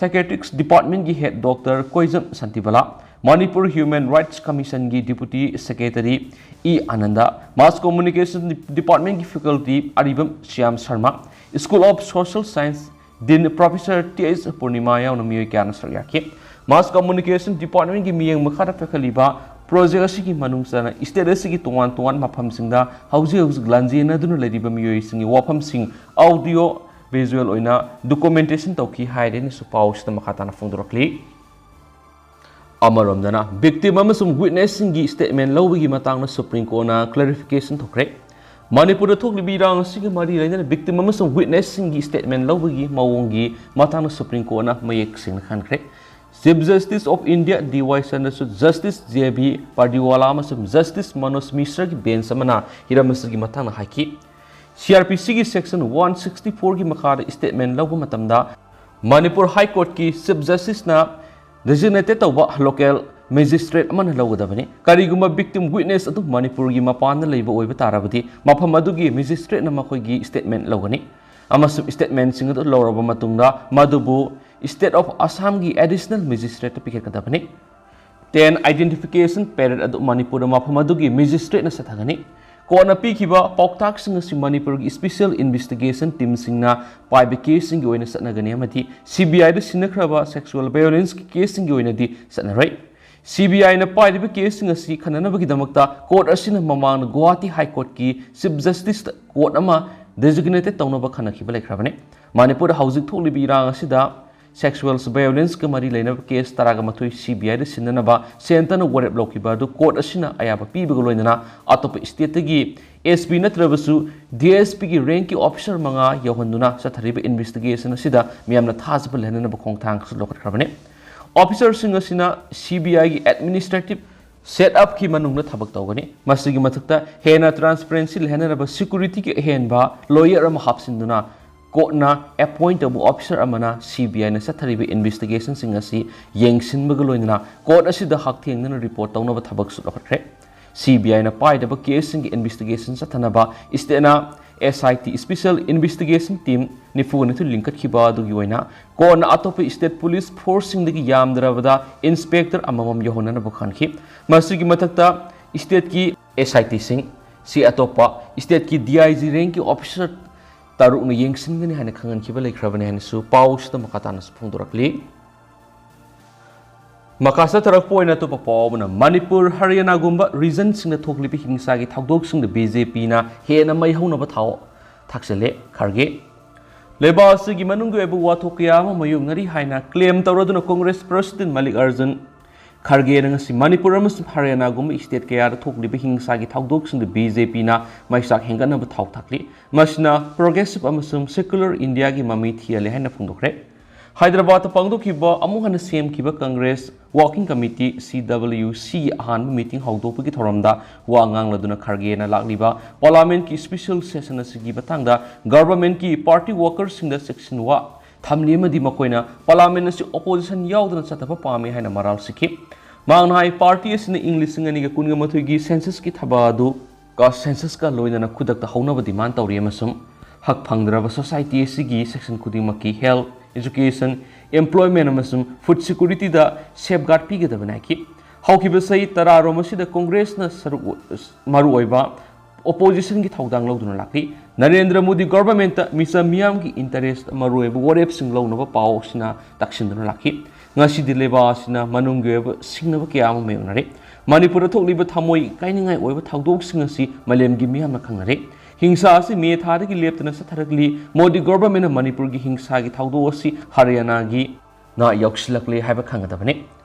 ꯁꯥꯏꯀꯦꯇ꯭ꯔꯤꯛꯁ ꯗꯤꯄꯥꯔꯠꯃꯦꯟꯒꯤ head doctor Koijam Shantibala, Manipur human rights ꯀꯃꯤꯁꯟꯒꯤ deputy secretary E Anand, mass communication ꯗꯤꯄꯥꯔꯠꯃꯦꯟꯒꯤ faculty Aribam Shyam Sharma, school of social science dean professor T H Purnima ꯌꯥꯎꯅ ꯃꯤꯑꯣꯏ ꯀꯌꯥꯅ ꯁꯔꯨꯛ ꯌꯥꯈꯤ꯫ ꯃꯥꯁ ꯀꯝꯃ꯭ꯌꯨꯅꯤꯀꯦꯁꯟ ꯗꯤꯄꯥꯔꯠꯃꯦꯟꯒꯤ ꯃꯤꯠꯌꯦꯡ ꯃꯈꯥꯗ ꯄꯥꯏꯈꯠꯂꯤꯕ ꯄ꯭ꯔꯣꯖꯦꯛ ꯑꯁꯤꯒꯤ ꯃꯅꯨꯡ ꯆꯟꯅ ꯏꯁꯇꯦꯠ ꯑꯁꯤꯒꯤ ꯇꯣꯉꯥꯟ ꯇꯣꯉꯥꯟꯕ ꯃꯐꯝꯁꯤꯡꯗ ꯍꯧꯖꯤꯛ ꯍꯧꯖꯤꯛ ꯂꯥꯟꯖꯦꯟꯅꯗꯨꯅ ꯂꯩꯔꯤꯕ ꯃꯤꯑꯣꯏꯁꯤꯡꯒꯤ ꯋꯥꯐꯝꯁꯤꯡ ꯑꯥꯎꯗꯤꯑꯣ ꯚꯤꯖꯨꯑꯦꯜ ꯑꯣꯏꯅ ꯗꯣꯀꯨꯃꯦꯟꯇꯦꯁꯟ ꯇꯧꯈꯤ ꯍꯥꯏꯔꯦꯅꯁꯨ ꯄꯥꯎ ꯑꯁꯤꯗ ꯃꯈꯥ ꯇꯥꯅ ꯐꯣꯡꯗꯣꯔꯛꯂꯤ꯫ ꯑꯃꯔꯣꯝꯗꯅ, ꯚꯤꯛꯇꯤꯝ ꯑꯃꯁꯨꯡ ꯋꯤꯠꯅꯦꯁꯁꯤꯡꯒꯤ ꯁ꯭ꯇꯦꯠꯃꯦꯟ ꯂꯧꯕꯒꯤ ꯃꯇꯥꯡꯗ ꯁꯨꯄ꯭ꯔꯤꯝ ꯀꯣꯔꯠꯅ ꯀ꯭ꯂꯦꯔꯤꯐꯤꯀꯦꯁꯟ ꯊꯣꯛꯈ꯭ꯔꯦ꯫ ꯃꯅꯤꯄꯨꯔꯗ ꯊꯣꯛꯂꯤꯕ ꯏꯔꯥꯡ ꯑꯁꯤꯒ ꯃꯔꯤ ꯂꯩꯅꯅ ꯚꯤꯛꯇꯤꯝ ꯑꯃꯁꯨꯡ ꯋꯤꯠꯅꯦꯁꯁꯤꯡꯒꯤ ꯁ꯭ꯇꯦꯠꯃꯦꯟ ꯂꯧꯕꯒꯤ ꯃꯑꯣꯡꯒꯤ ꯃꯇꯥꯡꯗ ꯁꯨꯄ꯭ꯔꯤꯝ ꯀꯣꯔꯠꯅ ꯃꯌꯦꯛ ꯁꯦꯡꯅ ꯈꯟꯈ꯭ꯔꯦ꯫ Chief justice of India D Y Chandrachud, justice J B Pardiwala ꯑꯃꯁꯨꯡ ꯖꯁꯇꯤꯁ ꯃꯅꯣꯖ ꯃꯤꯁ꯭ꯔꯒꯤ ꯕꯦꯟꯆ ꯑꯃꯅ ꯍꯤꯔꯝ ꯑꯁꯤꯒꯤ ꯃꯇꯥꯡꯗ ꯍꯥꯏꯈꯤ꯫ ꯁꯤ ꯑꯥꯔ ꯄꯤ ꯁꯤꯒꯤ ꯁꯦꯛꯁꯟ ꯋꯥꯟ ꯁꯤꯛꯁꯇꯤ ꯐꯣꯔꯒꯤ ꯃꯈꯥꯗ ꯁ꯭ꯇꯦꯠꯃꯦꯟ ꯂꯧꯕ ꯃꯇꯝꯗ ꯃꯅꯤꯄꯨꯔ ꯍꯥꯏ ꯀꯣꯔꯠꯀꯤ ꯆꯤꯐ ꯖꯁꯇꯤꯁꯅ ꯗꯤꯖꯤꯒꯅꯦꯇꯦꯗ ꯇꯧꯕ ꯂꯣꯀꯦꯜ ꯃꯦꯖꯤꯁꯇ꯭ꯔꯦꯠ ꯑꯃꯅ ꯂꯧꯒꯗꯕꯅꯤ꯫ ꯀꯔꯤꯒꯨꯝꯕ ꯚꯤꯛꯇꯤꯝ ꯋꯤꯠꯅꯦꯁ ꯑꯗꯨ ꯃꯅꯤꯄꯨꯔꯒꯤ ꯃꯄꯥꯟꯗ ꯂꯩꯕ ꯑꯣꯏꯕ ꯇꯥꯔꯕꯗꯤ, ꯃꯐꯝ ꯑꯗꯨꯒꯤ ꯃꯦꯖꯤꯁꯇ꯭ꯔꯦꯠꯅ ꯃꯈꯣꯏꯒꯤ ꯁ꯭ꯇꯦꯠꯃꯦꯟ ꯂꯧꯒꯅꯤ꯫ ꯑꯃꯁꯨꯡ statementꯁꯤꯡ ꯑꯗꯨ ꯂꯧꯔꯕ ꯃꯇꯨꯡꯗ ꯃꯗꯨꯕꯨ State of Assamꯒꯤ Additional Magistrateꯇ ꯄꯤꯈꯠꯀꯗꯕꯅꯤ꯫ Ten identification period ꯑꯗꯨ ꯃꯅꯤꯄꯨꯔꯗ ꯃꯐꯝ ꯑꯗꯨꯒꯤ magistrateꯅ ꯆꯠꯊꯒꯅꯤ꯫ ꯀꯣꯔꯠꯅ ꯄꯤꯈꯤꯕ ꯄꯥꯎꯇꯥꯛꯁꯤꯡ ꯑꯁꯤ ꯃꯅꯤꯄꯨꯔꯒꯤ Special Investigation Teamꯁꯤꯡꯅ ꯄꯥꯏꯕ caseꯁꯤꯡꯒꯤ ꯑꯣꯏꯅ ꯆꯠꯅꯒꯅꯤ ꯑꯃꯗꯤ CBIꯗ ꯁꯤꯟꯅꯈ꯭ꯔꯕ sexual violenceꯀꯤ caseꯁꯤꯡꯒꯤ ꯑꯣꯏꯅꯗꯤ ꯆꯠꯅꯔꯣꯏ꯫ CBIꯅ ꯄꯥꯏꯔꯤꯕ caseꯁꯤꯡ ꯑꯁꯤ ꯈꯟꯅꯅꯕꯒꯤꯗꯃꯛꯇ ꯀꯣꯔꯠ ꯑꯁꯤꯅ ꯃꯃꯥꯡꯗ ꯒꯨꯋꯥꯍꯥꯇꯤ High Courtꯀꯤ Chief Justiceꯇ ꯀꯣꯔꯠ ꯑꯃ designated ꯇꯧꯅꯕ ꯈꯟꯅꯈꯤꯕ ꯂꯩꯈ꯭ꯔꯕꯅꯤ꯫ ꯃꯅꯤꯄꯨꯔꯗ ꯍꯧꯖꯤꯛ ꯊꯣꯛꯂꯤꯕ ꯏꯔꯥꯡ ꯑꯁꯤꯗ sexual violenceꯀ ꯃꯔꯤ ꯂꯩꯅꯕ case ꯇꯔꯥꯒ ꯃꯥꯊꯣꯏ CBIꯗ ꯁꯤꯟꯅꯅꯕ centreꯅ ꯋꯥꯔꯦꯞ ꯂꯧꯈꯤꯕ ꯑꯗꯨ ꯀꯣꯔꯠ ꯑꯁꯤꯅ ꯑꯌꯥꯕ ꯄꯤꯕꯒ ꯂꯣꯏꯅꯅ ꯑꯇꯣꯞꯄ stateꯇꯒꯤ SP ꯅꯠꯇ꯭ꯔꯕꯁꯨ DSPꯒꯤ rankꯀꯤ officer ꯃꯉꯥ ꯌꯧꯍꯟꯗꯨꯅ ꯆꯠꯊꯔꯤꯕ investigation ꯑꯁꯤꯗ ꯃꯤꯌꯥꯝꯅ ꯊꯥꯖꯕ ꯂꯩꯍꯟꯅꯕ ꯈꯣꯡꯊꯥꯡꯁꯨ ꯂꯧꯈꯠꯈ꯭ꯔꯕꯅꯤ꯫ Officerꯁꯤꯡ ꯑꯁꯤꯅ CBIꯒꯤ administrative setupꯀꯤ ꯃꯅꯨꯡꯗ ꯊꯕꯛ ꯇꯧꯒꯅꯤ꯫ ꯃꯁꯤꯒꯤ ꯃꯊꯛꯇ ꯍꯦꯟꯅ transparency ꯂꯩꯍꯟꯅꯅꯕ securityꯒꯤ ꯑꯍꯦꯟꯕ lawyer ꯑꯃ ꯍꯥꯞꯆꯤꯟꯗꯨꯅ ꯀꯣꯔꯠꯅ appoint ꯇꯧꯕ officer ꯑꯃꯅ CBIꯅ ꯆꯠꯊꯔꯤꯕ investigationꯁꯤꯡ ꯑꯁꯤ ꯌꯦꯡꯁꯤꯟꯕꯒ ꯂꯣꯏꯅꯅ ꯀꯣꯔꯠ ꯑꯁꯤꯗ ꯍꯛꯊꯦꯡꯅꯅ report ꯇꯧꯅꯕ ꯊꯕꯛꯁꯨ ꯂꯧꯈꯠꯈ꯭ꯔꯦ꯫ CBIꯅ ꯄꯥꯏꯗꯕ caseꯁꯤꯡꯒꯤ investigation ꯆꯠꯊꯅꯕ stateꯅ SIT, Special Investigation Team, ꯅꯤꯐꯨꯒ ꯅꯤꯊꯣꯏ ꯂꯤꯡꯈꯠꯈꯤꯕ ꯑꯗꯨꯒꯤ ꯑꯣꯏꯅ ꯀꯣꯔꯠꯅ ꯑꯇꯣꯞꯄ state police forceꯁꯤꯡꯗꯒꯤ ꯌꯥꯝꯗ꯭ꯔꯕꯗ inspector ꯑꯃꯃꯝ ꯌꯧꯍꯟꯅꯅꯕ ꯈꯟꯈꯤ꯫ ꯃꯁꯤꯒꯤ ꯃꯊꯛꯇ stateꯀꯤ SITꯁꯤꯡ ꯁꯤ ꯑꯇꯣꯞꯄ stateꯀꯤ DIG rankꯀꯤ officer ꯇꯔꯨꯛꯅ ꯌꯦꯡꯁꯤꯟꯒꯅꯤ ꯍꯥꯏꯅ ꯈꯪꯍꯟꯈꯤꯕ ꯂꯩꯈ꯭ꯔꯕꯅꯤ ꯍꯥꯏꯅꯁꯨ ꯄꯥꯎꯁꯤꯗ ꯃꯈꯥ ꯇꯥꯅꯁꯨ ꯐꯣꯡꯗꯣꯔꯛꯂꯤ꯫ ꯃꯈꯥ ꯆꯠꯊꯔꯛꯄ ꯑꯣꯏꯅ ꯑꯇꯣꯞꯄ ꯄꯥꯎ ꯑꯃꯅ ꯃꯅꯤꯄꯨꯔ, ꯍꯔꯤꯌꯥꯅꯥꯒꯨꯝꯕ regionꯁꯤꯡꯗ ꯊꯣꯛꯂꯤꯕ ꯍꯤꯡꯁꯥꯒꯤ ꯊꯧꯗꯣꯛꯁꯤꯡꯗ BJPꯅ ꯍꯦꯟꯅ ꯃꯩ ꯍꯧꯅꯕ ꯊꯥꯎ ꯊꯥꯛꯆꯜꯂꯦ, ꯈꯔꯒꯦ꯫ ꯂꯩꯕꯥꯛ ꯑꯁꯤꯒꯤ ꯃꯅꯨꯡꯒꯤ ꯑꯣꯏꯕ ꯋꯥꯊꯣꯛ ꯀꯌꯥ ꯑꯃ ꯃꯥꯌꯣꯛꯅꯔꯤ ꯍꯥꯏꯅ claim ꯇꯧꯔꯗꯨꯅ Congress President ꯃꯜꯂꯤꯛ ꯑꯔꯖꯨꯟ ꯈꯔꯒꯦꯅ ꯉꯁꯤ ꯃꯅꯤꯄꯨꯔ ꯑꯃꯁꯨꯡ ꯍꯔꯤꯌꯥꯅꯥꯒꯨꯝꯕ state ꯀꯌꯥꯗ ꯊꯣꯛꯂꯤꯕ ꯍꯤꯡꯁꯥꯒꯤ ꯊꯧꯗꯣꯛꯁꯤꯡꯗ BJPꯅ ꯃꯩꯆꯥꯛ ꯍꯦꯟꯒꯠꯅꯕ ꯊꯥꯎ ꯊꯥꯛꯂꯤ꯫ ꯃꯁꯤꯅ progressive ꯑꯃꯁꯨꯡ secular Indiaꯒꯤ ꯃꯃꯤ ꯊꯤꯍꯜꯂꯦ ꯍꯥꯏꯅ ꯐꯣꯡꯗꯣꯛꯈ꯭ꯔꯦ꯫ ꯍꯥꯏꯗ꯭ꯔꯕꯥꯗꯇ ꯄꯥꯡꯊꯣꯛꯈꯤꯕ ꯑꯃꯨꯛ ꯍꯟꯅ ꯁꯦꯝꯈꯤꯕ Congress Working Committee, CWCꯒꯤ ꯑꯍꯥꯟꯕ meeting ꯍꯧꯗꯣꯛꯄꯒꯤ ꯊꯧꯔꯝꯗ ꯋꯥ ꯉꯥꯡꯂꯗꯨꯅ ꯈꯔꯒꯦꯅ ꯂꯥꯛꯂꯤꯕ Parliamentꯀꯤ special session ꯑꯁꯤꯒꯤ ꯃꯇꯥꯡꯗ governmentꯀꯤ party workersꯁꯤꯡꯗ ꯆꯦꯛꯁꯤꯟꯋꯥ ꯊꯝꯂꯤ ꯑꯃꯗꯤ ꯃꯈꯣꯏꯅ Parliament ꯑꯁꯤ opposition ꯌꯥꯎꯗꯅ ꯆꯠꯊꯕ ꯄꯥꯝꯃꯤ ꯍꯥꯏꯅ ꯃꯔꯥꯜ ꯁꯤꯈꯤ꯫ ꯃꯍꯥꯛꯅ ꯍꯥꯏ, party ꯑꯁꯤꯅ ꯏꯪ ꯂꯤꯁꯤꯡ ꯑꯅꯤꯒ ꯀꯨꯟꯒ ꯃꯥꯊꯣꯏꯒꯤ censusꯀꯤ ꯊꯕꯛ ꯑꯗꯨ ꯀ censusꯀ ꯂꯣꯏꯅꯅ ꯈꯨꯗꯛꯇ ꯍꯧꯅꯕ demand ꯇꯧꯔꯤ ꯑꯃꯁꯨꯡ ꯍꯛ ꯐꯪꯗ꯭ꯔꯕ ꯁꯣꯁꯥꯏꯇꯤ ꯑꯁꯤꯒꯤ ꯁꯦꯛꯁꯟ ꯈꯨꯗꯤꯡꯃꯛꯀꯤ ꯍꯦꯜꯊ, ꯑꯦꯖꯨꯀꯦꯁꯟ, ꯑꯦꯝꯄ꯭ꯂꯣꯏꯃꯦꯟ ꯑꯃꯁꯨꯡ ꯐꯨꯗ ꯁꯦꯀ꯭ꯌꯨꯔꯤꯇꯤꯗ ꯁꯦꯐꯒꯥꯔꯗ ꯄꯤꯒꯗꯕꯅꯤ ꯍꯥꯏꯈꯤ꯫ ꯍꯧꯈꯤꯕ ꯆꯍꯤ ꯇꯔꯥꯔꯣꯝ ꯑꯁꯤꯗ ꯀꯣꯡꯒ꯭ꯔꯦꯁꯅ ꯁꯔꯨꯛ, ꯃꯔꯨꯑꯣꯏꯕ ꯑꯣꯄꯣꯖꯤꯁꯟꯒꯤ ꯊꯧꯗꯥꯡ ꯂꯧꯗꯨꯅ ꯂꯥꯛꯂꯤ꯫ ꯅꯔꯦꯟꯗ꯭ꯔ ꯃꯣꯗꯤ ꯒꯣꯚꯔꯟꯃꯦꯟꯠꯇ ꯃꯤꯆꯝ ꯃꯤꯌꯥꯝꯒꯤ ꯏꯟꯇꯔꯦꯁ꯭ꯠ ꯃꯔꯨꯑꯣꯏꯕ ꯋꯥꯔꯦꯞꯁꯤꯡ ꯂꯧꯅꯕ ꯄꯥꯎ ꯑꯁꯤꯅ ꯇꯛꯁꯤꯟꯗꯨꯅ ꯂꯥꯛꯈꯤ꯫ ꯉꯁꯤꯗꯤ ꯂꯩꯕꯥꯛ ꯑꯁꯤꯅ ꯃꯅꯨꯡꯒꯤ ꯑꯣꯏꯕ ꯁꯤꯡꯅꯕ ꯀꯌꯥ ꯑꯃ ꯃꯥꯌꯣꯛꯅꯔꯦ꯫ ꯃꯅꯤꯄꯨꯔꯗ ꯊꯣꯛꯂꯤꯕ ꯊꯃꯣꯏ ꯀꯥꯏꯅꯤꯡꯉꯥꯏ ꯑꯣꯏꯕ ꯊꯧꯗꯣꯛꯁꯤꯡ ꯑꯁꯤ ꯃꯥꯂꯦꯝꯒꯤ ꯃꯤꯌꯥꯝꯅ ꯈꯪꯅꯔꯦ꯫ ꯍꯤꯡꯁꯥ ꯑꯁꯤ ꯃꯦ ꯊꯥꯗꯒꯤ ꯂꯦꯞꯇꯅ ꯆꯠꯊꯔꯛꯂꯤ꯫ ꯃꯣꯗꯤ ꯒꯣꯚꯔꯟꯃꯦꯟꯠꯅ ꯃꯅꯤꯄꯨꯔꯒꯤ ꯍꯤꯡꯁꯥꯒꯤ ꯊꯧꯗꯣꯛ ꯑꯁꯤ ꯍꯔꯤꯌꯥꯅꯥꯒꯤ ꯅ ꯌꯥꯎꯁꯤꯜꯂꯛꯂꯦ ꯍꯥꯏꯕ ꯈꯪꯒꯗꯕꯅꯤ꯫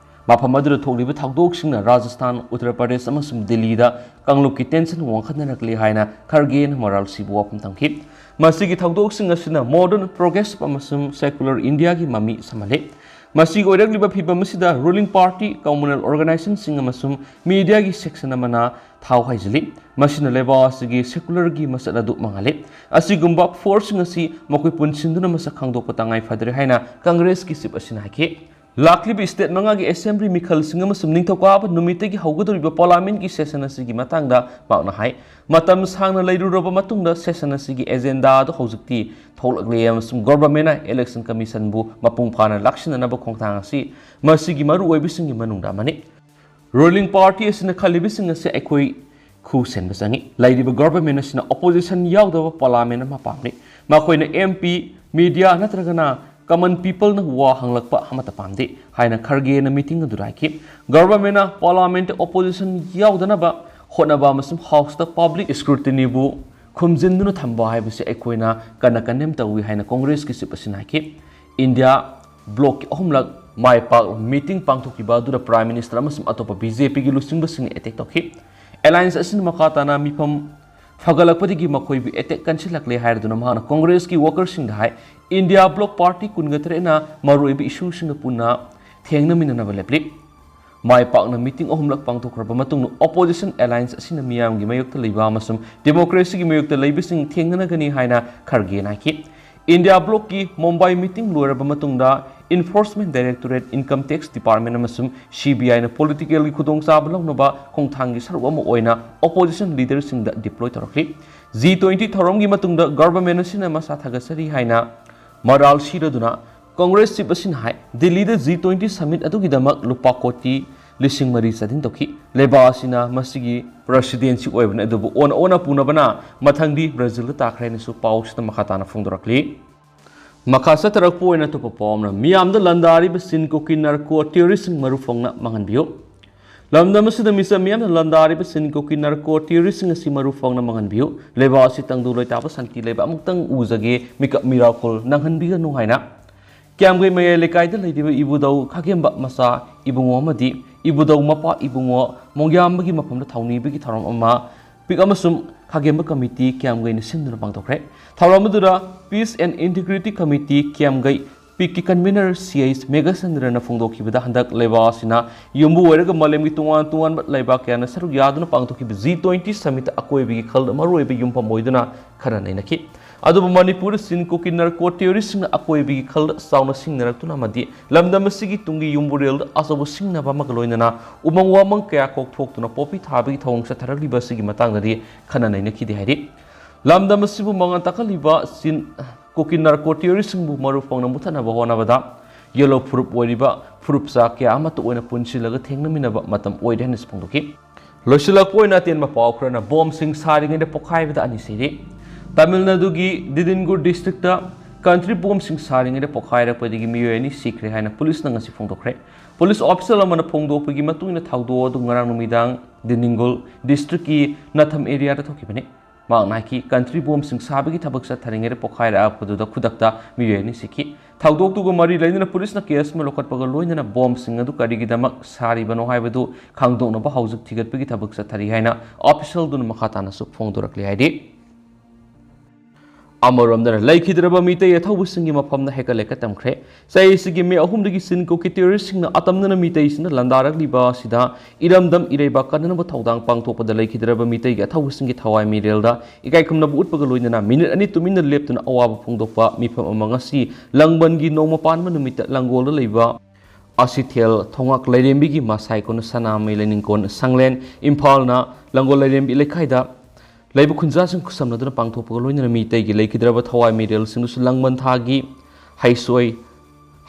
ꯃꯐꯝ ꯑꯗꯨꯗ ꯊꯣꯛꯂꯤꯕ ꯊꯧꯗꯣꯛꯁꯤꯡꯅ ꯔꯥꯖꯁꯊꯥꯟ, ꯎꯠꯇꯔ ꯄ꯭ꯔꯗꯦꯁ ꯑꯃꯁꯨꯡ ꯗꯤꯜꯂꯤꯗ ꯀꯥꯡꯂꯨꯞꯀꯤ ꯇꯦꯟꯁꯟ ꯋꯥꯡꯈꯠꯅꯔꯛꯂꯦ ꯍꯥꯏꯅ ꯈꯔꯒꯦꯅ ꯃꯔꯥꯜꯁꯤꯕꯨ ꯋꯥꯐꯝ ꯊꯝꯈꯤ꯫ ꯃꯁꯤꯒꯤ ꯊꯧꯗꯣꯛꯁꯤꯡ ꯑꯁꯤꯅ ꯃꯣꯗꯔꯟ, ꯄ꯭ꯔꯣꯒ꯭ꯔꯦꯁꯤꯚ ꯑꯃꯁꯨꯡ ꯁꯦꯀꯨꯂꯔ ꯏꯟꯗꯤꯌꯥꯒꯤ ꯃꯃꯤ ꯁꯥꯝꯍꯜꯂꯤ꯫ ꯃꯁꯤꯒꯤ ꯑꯣꯏꯔꯛꯂꯤꯕ ꯐꯤꯚꯝ ꯑꯁꯤꯗ ꯔꯨꯂꯤꯡ ꯄꯥꯔꯇꯤ, ꯀꯝꯃꯨꯅꯦꯜ ꯑꯣꯔꯒꯅꯥꯏꯖꯦꯁꯟꯁꯤꯡ ꯑꯃꯁꯨꯡ ꯃꯤꯗꯤꯌꯥꯒꯤ ꯁꯦꯛꯁꯟ ꯑꯃꯅ ꯊꯥꯎ ꯍꯩꯖꯤꯜꯂꯤ꯫ ꯃꯁꯤꯅ ꯂꯩꯕꯥꯛ ꯑꯁꯤꯒꯤ ꯁꯦꯀꯨꯂꯔꯒꯤ ꯃꯁꯛ ꯑꯗꯨ ꯃꯥꯡꯍꯜꯂꯤ꯫ ꯑꯁꯤꯒꯨꯝꯕ ꯐꯣꯔꯁꯁꯤꯡ ꯑꯁꯤ ꯃꯈꯣꯏ ꯄꯨꯟꯁꯤꯟꯗꯨꯅ ꯃꯁꯛ ꯈꯪꯗꯣꯛꯄ ꯇꯉꯥꯏ ꯐꯗ꯭ꯔꯦ ꯍꯥꯏꯅ ꯀꯪꯒ꯭ꯔꯦꯁꯀꯤ ꯆꯤꯐ ꯑꯁꯤꯅ ꯍꯥꯏꯈꯤ꯫ ꯂꯥꯛꯂꯤꯕ ꯁ꯭ꯇꯦꯠ ꯃꯉꯥꯒꯤ ꯑꯦꯁꯦꯝꯕ꯭ꯂꯤ ꯃꯤꯈꯜꯁꯤꯡ ꯑꯃꯁꯨꯡ ꯅꯤꯡꯊꯧꯀꯥꯕ ꯅꯨꯃꯤꯠꯇꯒꯤ ꯍꯧꯒꯗꯧꯔꯤꯕ ꯄꯥꯔꯂꯤꯌꯥꯃꯦꯟꯠꯀꯤ ꯁꯦꯁꯟ ꯑꯁꯤꯒꯤ ꯃꯇꯥꯡꯗ ꯃꯍꯥꯛꯅ ꯍꯥꯏ, ꯃꯇꯝ ꯁꯥꯡꯅ ꯂꯩꯔꯨꯔꯕ ꯃꯇꯨꯡꯗ ꯁꯦꯁꯟ ꯑꯁꯤꯒꯤ ꯑꯦꯖꯦꯟꯗꯥ ꯑꯗꯨ ꯍꯧꯖꯤꯛꯇꯤ ꯊꯣꯛꯂꯛꯂꯦ ꯑꯃꯁꯨꯡ ꯒꯣꯚꯔꯟꯃꯦꯟꯠꯅ ꯏꯂꯦꯛꯁꯟ ꯀꯃꯤꯁꯟꯕꯨ ꯃꯄꯨꯡ ꯐꯥꯅ ꯂꯥꯛꯁꯤꯟꯅꯅꯕ ꯈꯣꯡꯊꯥꯡ ꯑꯁꯤ ꯃꯁꯤꯒꯤ ꯃꯔꯨꯑꯣꯏꯕꯁꯤꯡꯒꯤ ꯃꯅꯨꯡꯗ ꯑꯃꯅꯤ꯫ ꯔꯨꯂꯤꯡ ꯄꯥꯔꯇꯤ ꯑꯁꯤꯅ ꯈꯜꯂꯤꯕꯁꯤꯡ ꯑꯁꯤ ꯑꯩꯈꯣꯏ ꯈꯨ ꯁꯦꯟꯕ ꯆꯪꯏ꯫ ꯂꯩꯔꯤꯕ ꯒꯣꯚꯔꯟꯃꯦꯟꯠ ꯑꯁꯤꯅ ꯑꯣꯄꯣꯖꯤꯁꯟ ꯌꯥꯎꯗꯕ ꯄꯥꯔꯂꯤꯌꯥꯃꯦꯟꯠ ꯑꯃ ꯄꯥꯝꯂꯤ꯫ ꯃꯈꯣꯏꯅ ꯑꯦꯝ ꯄꯤ, ꯃꯤꯗꯤꯌꯥ ꯅꯠꯇ꯭ꯔꯒꯅ ꯀꯃꯟ ꯄꯤꯄꯜꯅ ꯋꯥ ꯍꯪꯂꯛꯄ ꯑꯃꯠꯇ ꯄꯥꯝꯗꯦ ꯍꯥꯏꯅ ꯈꯔꯒꯦꯅ ꯃꯤꯇꯤꯡ ꯑꯗꯨꯗ ꯍꯥꯏꯈꯤ꯫ ꯒꯣꯚꯔꯟꯃꯦꯟꯠꯅ ꯄꯥꯔꯂꯤꯌꯥꯃꯦꯟꯠꯇ ꯑꯣꯄꯣꯖꯤꯁꯟ ꯌꯥꯎꯗꯅꯕ ꯍꯣꯠꯅꯕ ꯑꯃꯁꯨꯡ ꯍꯥꯎꯁꯇ ꯄꯕ꯭ꯂꯤꯛ ꯁ꯭ꯀ꯭ꯔꯨꯇꯤꯅꯤꯕꯨ ꯈꯨꯝꯖꯤꯟꯗꯨꯅ ꯊꯝꯕ ꯍꯥꯏꯕꯁꯤ ꯑꯩꯈꯣꯏꯅ ꯀꯟꯅ ꯀꯟꯗꯦꯝ ꯇꯧꯏ ꯍꯥꯏꯅ ꯀꯣꯡꯒ꯭ꯔꯦꯁꯀꯤ ꯆꯤꯐ ꯑꯁꯤꯅ ꯍꯥꯏꯈꯤ꯫ ꯏꯟꯗꯤꯌꯥ ꯕ꯭ꯂꯣꯛꯀꯤ ꯑꯍꯨꯝꯂꯛ ꯃꯥꯏ ꯄꯥꯛ ꯃꯤꯇꯤꯡ ꯄꯥꯡꯊꯣꯛꯈꯤꯕ ꯑꯗꯨꯗ ꯄ꯭ꯔꯥꯏꯝ ꯃꯤꯅꯤꯁꯇꯔ ꯑꯃꯁꯨꯡ ꯑꯇꯣꯞꯄ ꯕꯤ ꯖꯦ ꯄꯤꯒꯤ ꯂꯨꯆꯤꯡꯕꯁꯤꯡꯅ ꯑꯦꯇꯦꯛ ꯇꯧꯈꯤ꯫ ꯑꯦꯂꯥꯌꯟꯁ ꯑꯁꯤꯅ ꯃꯈꯥ ꯇꯥꯅ ꯃꯤꯐꯝ ꯐꯒꯠꯂꯛꯄꯗꯒꯤ ꯃꯈꯣꯏꯕꯨ ꯑꯦꯇꯦꯛ ꯀꯟꯁꯤꯜꯂꯛꯂꯦ ꯍꯥꯏꯔꯗꯨꯅ ꯃꯍꯥꯛꯅ ꯀꯣꯡꯒ꯭ꯔꯦꯁꯀꯤ ꯋꯥꯀꯔꯁꯤꯡꯗ ꯍꯥꯏ, ꯏꯟꯗꯤꯌꯥ ꯕ꯭ꯂꯣꯛ ꯄꯥꯔꯇꯤ ꯀꯨꯟꯒ ꯇꯔꯦꯠꯅ ꯃꯔꯨꯑꯣꯏꯕ ꯏꯁꯨꯁꯤꯡꯒ ꯄꯨꯟꯅ ꯊꯦꯡꯅꯃꯤꯟꯅꯅꯕ ꯂꯦꯞꯂꯤ꯫ ꯃꯥꯏ ꯄꯥꯛꯅ ꯃꯤꯇꯤꯡ ꯑꯍꯨꯝꯂꯛ ꯄꯥꯡꯊꯣꯛꯈ꯭ꯔꯕ ꯃꯇꯨꯡꯗ ꯑꯣꯄꯣꯖꯤꯁꯟ ꯑꯦꯂꯥꯌꯟꯁ ꯑꯁꯤꯅ ꯃꯤꯌꯥꯝꯒꯤ ꯃꯥꯌꯣꯛꯇ ꯂꯩꯕ ꯑꯃꯁꯨꯡ ꯗꯦꯃꯣꯀ꯭ꯔꯦꯁꯤꯒꯤ ꯃꯥꯌꯣꯛꯇ ꯂꯩꯕꯁꯤꯡ ꯊꯦꯡꯅꯅꯒꯅꯤ ꯍꯥꯏꯅ ꯈꯔꯒꯦꯅ ꯍꯥꯏꯈꯤ꯫ ꯏꯟꯗꯤꯌꯥ ꯕ꯭ꯂꯣꯛꯀꯤ ꯃꯨꯝꯕꯥꯏ ꯃꯤꯇꯤꯡ ꯂꯣꯏꯔꯕ ꯃꯇꯨꯡꯗ ꯏꯟꯐꯣꯔꯁꯃꯦꯟꯠ ꯗꯥꯏꯔꯦꯛꯇꯣꯔꯦꯠ, ꯏꯟꯀꯝ ꯇꯦꯛꯁ ꯗꯤꯄꯥꯔꯠꯃꯦꯟꯠ ꯑꯃꯁꯨꯡ ꯁꯤ ꯕꯤ ꯑꯥꯏꯅ ꯄꯣꯂꯤꯇꯤꯀꯦꯜꯒꯤ ꯈꯨꯗꯣꯡꯆꯥꯕ ꯂꯧꯅꯕ ꯈꯣꯡꯊꯥꯡꯒꯤ ꯁꯔꯨꯛ ꯑꯃ ꯑꯣꯏꯅ ꯑꯣꯄꯣꯖꯤꯁꯟ ꯂꯤꯗꯔꯁꯤꯡꯗ ꯗꯤꯄ꯭ꯂꯣꯏ ꯇꯧꯔꯛꯂꯤ꯫ ꯖꯤ ꯇ꯭ꯋꯦꯟꯇꯤ ꯊꯧꯔꯝꯒꯤ ꯃꯇꯨꯡꯗ ꯒꯚꯔꯟꯃꯦꯟ ꯑꯁꯤꯅ ꯃꯁꯥ ꯊꯥꯒꯠꯆꯔꯤ ꯍꯥꯏꯅ ꯃꯔꯥꯜ ꯁꯤꯔꯗꯨꯅ ꯀꯪꯒ꯭ꯔꯦꯁ ꯆꯤꯞ ꯑꯁꯤꯅ ꯍꯥꯏ꯫ ꯗꯤꯜꯂꯤꯗ ꯖꯤ ꯇ꯭ꯋꯦꯟꯇꯤ ꯁꯃꯤꯠ ꯑꯗꯨꯒꯤꯗꯃꯛ ꯂꯨꯄꯥ ꯀꯣꯇꯤ ꯂꯤꯁꯤꯡ ꯃꯔꯤ ꯆꯥꯗꯤꯡ ꯇꯧꯈꯤ꯫ ꯂꯩꯕꯥꯛ ꯑꯁꯤꯅ ꯃꯁꯤꯒꯤ ꯄ꯭ꯔꯁꯤꯗꯦꯟꯁꯤ ꯑꯣꯏꯕꯅꯤ, ꯑꯗꯨꯕꯨ ꯑꯣꯟꯅ ꯑꯣꯟꯅ ꯄꯨꯅꯕꯅ ꯃꯊꯪꯗꯤ ꯕ꯭ꯔꯥꯖꯤꯜꯗ ꯇꯥꯈ꯭ꯔꯦ ꯍꯥꯏꯅꯁꯨ ꯄꯥꯎꯁꯤꯗ ꯃꯈꯥ ꯇꯥꯅ ꯐꯣꯡꯗꯣꯔꯛꯂꯤ꯫ ꯃꯈꯥ ꯆꯠꯊꯔꯛꯄ ꯑꯣꯏꯅ ꯑꯇꯣꯞꯄ ꯄꯥꯎ ꯑꯃꯅ, ꯃꯤꯌꯥꯝꯗ ꯂꯥꯟꯗꯥꯔꯤꯕ ꯁꯤꯟ ꯀꯨꯀꯤ ꯅꯥꯔꯀꯣ ꯇꯦꯔꯣꯔꯤꯁ꯭ꯠꯁꯤꯡ ꯃꯔꯨ ꯐꯪꯅ ꯃꯥꯡꯍꯟꯕꯤꯌꯨ꯫ ꯂꯝꯗꯝ ꯑꯁꯤꯗ ꯃꯤꯆꯝ ꯃꯤꯌꯥꯝꯅ ꯂꯥꯟꯗꯥꯔꯤꯕ ꯁꯤꯟ ꯀꯨꯀꯤ ꯅꯥꯔꯀꯣ ꯇꯦꯔꯣꯔꯤꯁ꯭ꯠꯁꯤꯡ ꯑꯁꯤ ꯃꯔꯨ ꯐꯪꯅ ꯃꯥꯡꯍꯟꯕꯤꯌꯨ꯫ ꯂꯩꯕꯥꯛ ꯑꯁꯤ ꯇꯪꯗꯨ ꯂꯩꯇꯥꯕ ꯁꯥꯟꯇꯤ ꯂꯩꯕ ꯑꯃꯨꯛꯇꯪ ꯎꯖꯒꯦ, ꯃꯤꯀꯞ ꯃꯤꯔꯥꯎꯈꯣꯜ ꯅꯪꯍꯟꯕꯤꯒꯅꯨ ꯍꯥꯏꯅ ꯀ꯭ꯌꯥꯝꯒꯩ ꯃꯌꯥꯏ ꯂꯩꯀꯥꯏꯗ ꯂꯩꯔꯤꯕ ꯏꯕꯨꯙꯧ ꯈꯥꯒꯦꯝꯕ ꯃꯆꯥ ꯏꯕꯨꯡꯉꯣ ꯑꯃꯗꯤ ꯏꯕꯨꯙꯧ ꯃꯄꯥ ꯏꯕꯨꯡꯉꯣ ꯃꯣꯡꯌꯥꯝꯕꯒꯤ ꯃꯐꯝꯗ ꯊꯧꯅꯤꯕꯒꯤ ꯊꯧꯔꯝ ꯑꯃ ꯄꯤꯛ ꯑꯃꯁꯨꯡ ꯈꯥꯒꯦꯝꯕ ꯀꯃꯤꯇꯤ ꯀ꯭ꯌꯥꯝꯒꯩꯅ ꯁꯤꯟꯗꯨꯅ ꯄꯥꯡꯊꯣꯛꯈ꯭ꯔꯦ꯫ ꯊꯧꯔꯝ ꯑꯗꯨꯗ Peace and Integrity Committee ꯀ꯭ꯌꯥꯝꯒꯩ ꯄꯤꯛꯀꯤ convener ꯁꯤ ꯑꯩꯆ ꯃꯦꯘꯆꯟꯗ꯭ꯔꯅ ꯐꯣꯡꯗꯣꯛꯈꯤꯕꯗ, ꯍꯟꯗꯛ ꯂꯩꯕꯥꯛ ꯑꯁꯤꯅ ꯌꯨꯝꯕꯨ ꯑꯣꯏꯔꯒ ꯃꯥꯂꯦꯝꯒꯤ ꯇꯣꯉꯥꯟ ꯇꯣꯉꯥꯟꯕ ꯂꯩꯕꯥꯛ ꯀꯌꯥꯅ ꯁꯔꯨꯛ ꯌꯥꯗꯨꯅ ꯄꯥꯡꯊꯣꯛꯈꯤꯕ ꯖꯤ ꯇ꯭ꯋꯦꯟꯇꯤ ꯁꯃꯤꯠꯇ ꯑꯀꯣꯏꯕꯒꯤ ꯈꯜꯗ ꯃꯔꯨꯑꯣꯏꯕ ꯌꯨꯝꯐꯝ ꯑꯣꯏꯗꯨꯅ ꯈꯟꯅ ꯅꯩꯅꯈꯤ꯫ ꯑꯗꯨꯕꯨ ꯃꯅꯤꯄꯨꯔꯗ ꯁꯤꯟ ꯀꯨꯀꯤ ꯅꯥꯔꯀꯣ ꯇꯦꯔꯣꯔꯤꯁ꯭ꯠꯁꯤꯡꯅ ꯑꯀꯣꯏꯕꯒꯤ ꯈꯜꯗ ꯆꯥꯎꯅ ꯁꯤꯡꯅꯔꯛꯇꯨꯅ ꯑꯃꯗꯤ ꯂꯝꯗꯝ ꯑꯁꯤꯒꯤ ꯇꯨꯡꯒꯤ ꯌꯨꯝꯕꯨꯔꯦꯜꯗ ꯑꯆꯧꯕ ꯁꯤꯡꯅꯕ ꯑꯃꯒ ꯂꯣꯏꯅꯅ ꯎꯃꯪ ꯋꯥꯃꯪ ꯀꯌꯥ ꯀꯣꯛꯊꯣꯛꯇꯨꯅ ꯄꯣꯄꯤ ꯊꯥꯕꯒꯤ ꯊꯧꯑꯣꯡ ꯆꯠꯊꯔꯛꯂꯤꯕ ꯑꯁꯤꯒꯤ ꯃꯇꯥꯡꯗꯗꯤ ꯈꯟꯅ ꯅꯩꯅꯈꯤꯗꯦ ꯍꯥꯏꯔꯤ꯫ ꯂꯝꯗꯝ ꯑꯁꯤꯕꯨ ꯃꯉꯥꯜ ꯇꯥꯛꯍꯜꯂꯤꯕ ꯁꯤꯟ ꯀꯨꯀꯤ ꯅꯥꯔꯀꯣ ꯇꯦꯔꯣꯔꯤꯁ꯭ꯠꯁꯤꯡꯕꯨ ꯃꯔꯨ ꯐꯪꯅ ꯃꯨꯊꯠꯅꯕ ꯍꯣꯠꯅꯕꯗ ꯌꯦꯜꯂꯣ ꯐꯨꯔꯨꯞ ꯑꯣꯏꯔꯤꯕ ꯐꯨꯔꯨꯞꯆꯥ ꯀꯌꯥ ꯑꯃꯠꯇ ꯑꯣꯏꯅ ꯄꯨꯟꯁꯤꯜꯂꯒ ꯊꯦꯡꯅꯃꯤꯟꯅꯕ ꯃꯇꯝ ꯑꯣꯏꯔꯦ ꯍꯥꯏꯅꯁꯨ ꯐꯣꯡꯗꯣꯛꯈꯤ꯫ ꯂꯣꯏꯁꯤꯜꯂꯛꯄ ꯑꯣꯏꯅ ꯑꯇꯦꯟꯕ ꯄꯥꯎ ꯈꯔꯅ, ꯕꯣꯝꯁꯤꯡ ꯁꯥꯔꯤꯉꯩꯗ ꯄꯣꯈꯥꯏꯕꯗ ꯑꯅꯤ ꯁꯤꯔꯤ꯫ ꯇꯥꯃꯤꯜ ꯅꯥꯗꯨꯒꯤ ꯗꯤꯗꯤꯟꯒꯨꯔ ꯗꯤꯁꯇ꯭ꯔꯤꯛꯇ ꯀꯟꯇ꯭ꯔꯤ ꯕꯣꯝꯁꯤꯡ ꯁꯥꯔꯤꯉꯩꯗ ꯄꯣꯈꯥꯏꯔꯛꯄꯗꯒꯤ ꯃꯤꯑꯣꯏ ꯑꯅꯤ ꯁꯤꯈ꯭ꯔꯦ ꯍꯥꯏꯅ ꯄꯨꯂꯤꯁꯅ ꯉꯁꯤ ꯐꯣꯡꯗꯣꯛꯈ꯭ꯔꯦ꯫ ꯄꯨꯂꯤꯁ ꯑꯣꯐꯤꯁꯤꯌꯦꯜ ꯑꯃꯅ ꯐꯣꯡꯗꯣꯛꯄꯒꯤ ꯃꯇꯨꯡ ꯏꯟꯅ, ꯊꯧꯗꯣꯛ ꯑꯗꯨ ꯉꯔꯥꯡ ꯅꯨꯃꯤꯗꯥꯡ ꯗꯤꯗꯤꯟꯒꯨꯔ ꯗꯤꯁꯇ꯭ꯔꯤꯛꯀꯤ ꯅꯥꯊꯝ ꯑꯦꯔꯤꯌꯥꯗ ꯊꯣꯛꯈꯤꯕꯅꯤ꯫ ꯃꯍꯥꯛꯅ ꯍꯥꯏꯈꯤ, ꯀꯟꯇ꯭ꯔꯤ ꯕꯣꯝꯁꯤꯡ ꯁꯥꯕꯒꯤ ꯊꯕꯛ ꯆꯠꯊꯔꯤꯉꯩꯗ ꯄꯣꯈꯥꯏꯔꯛꯄꯗꯨꯗ ꯈꯨꯗꯛꯇ ꯃꯤꯑꯣꯏ ꯑꯅꯤ ꯁꯤꯈꯤ꯫ ꯊꯧꯗꯣꯛꯇꯨꯒ ꯃꯔꯤ ꯂꯩꯅꯅ ꯄꯨꯂꯤꯁꯅ ꯀꯦꯁ ꯑꯃ ꯂꯧꯈꯠꯄꯒ ꯂꯣꯏꯅꯅ ꯕꯣꯝꯁꯤꯡ ꯑꯗꯨ ꯀꯔꯤꯒꯤꯗꯃꯛ ꯁꯥꯔꯤꯕꯅꯣ ꯍꯥꯏꯕꯗꯨ ꯈꯪꯗꯣꯛꯅꯕ ꯍꯧꯖꯤꯛ ꯊꯤꯒꯠꯄꯒꯤ ꯊꯕꯛ ꯆꯠꯊꯔꯤ ꯍꯥꯏꯅ ꯑꯣꯐꯤꯁꯤꯌꯦꯜꯗꯨꯅ ꯃꯈꯥ ꯇꯥꯅꯁꯨ ꯐꯣꯡꯗꯣꯔꯛꯂꯤ ꯍꯥꯏꯔꯤ꯫ ꯑꯃꯔꯣꯝꯗꯅ, ꯂꯩꯈꯤꯗ꯭ꯔꯕ ꯃꯤꯇꯩ ꯑꯊꯧꯕꯁꯤꯡꯒꯤ ꯃꯐꯝꯗ ꯍꯦꯛꯀꯠ ꯂꯩꯀꯠ ꯇꯝꯈ꯭ꯔꯦ꯫ ꯆꯍꯤꯁꯤꯒꯤ ꯃꯦ ꯑꯍꯨꯝꯗꯒꯤ ꯁꯤꯟ ꯀꯨꯀꯤ ꯇꯦꯔꯣꯔꯤꯁ꯭ꯠꯁꯤꯡꯅ ꯑꯇꯝꯅꯅ ꯃꯤꯇꯩꯁꯤꯡꯅ ꯂꯥꯟꯗꯥꯔꯛꯂꯤꯕ ꯑꯁꯤꯗ ꯏꯔꯝꯗꯝ ꯏꯔꯩꯕꯥꯛ ꯀꯟꯅꯅꯕ ꯊꯧꯗꯥꯡ ꯄꯥꯡꯊꯣꯛꯄꯗ ꯂꯩꯈꯤꯗ꯭ꯔꯕ ꯃꯤꯇꯩꯒꯤ ꯑꯊꯧꯕꯁꯤꯡꯒꯤ ꯊꯋꯥꯏ ꯃꯤꯔꯦꯜꯗ ꯏꯀꯥꯏ ꯈꯨꯝꯅꯕ ꯎꯠꯄꯒ ꯂꯣꯏꯅꯅ ꯃꯤꯅꯤꯠ ꯑꯅꯤ ꯇꯨꯃꯤꯟꯅ ꯂꯦꯞꯇꯨꯅ ꯑꯋꯥꯕ ꯐꯣꯡꯗꯣꯛꯄ ꯃꯤꯐꯝ ꯑꯃ ꯉꯁꯤ ꯂꯥꯡꯕꯟꯒꯤ ꯅꯣꯡꯃ ꯄꯥꯟꯕ ꯅꯨꯃꯤꯠꯇ ꯂꯥꯡꯒꯣꯜꯗ ꯂꯩꯕ ꯑꯁꯤꯊꯦꯜ ꯊꯣꯉꯥꯛ ꯂꯥꯏꯔꯦꯝꯕꯤꯒꯤ ꯃꯁꯥꯏ ꯀꯣꯟꯅ ꯁꯅꯥꯃꯍꯤ ꯂꯥꯏꯅꯤꯡꯀꯣꯟ ꯁꯪꯂꯦꯟ ꯏꯝꯐꯥꯜꯅ ꯂꯥꯡꯒꯣꯜ ꯂꯥꯏꯔꯦꯝꯕꯤ ꯂꯩꯀꯥꯏꯗ ꯂꯩꯕ ꯈꯨꯟꯖꯥꯁꯤꯡ ꯈꯨꯠꯁꯝꯅꯗꯨꯅ ꯄꯥꯡꯊꯣꯛꯄꯒ ꯂꯣꯏꯅꯅ ꯃꯤꯇꯩꯒꯤ ꯂꯩꯈꯤꯗ꯭ꯔꯕ ꯊꯋꯥꯏ ꯃꯤꯔꯦꯜꯁꯤꯡꯗꯨꯁꯨ ꯂꯥꯡꯕꯟ ꯊꯥꯒꯤ ꯍꯩꯁꯣꯏ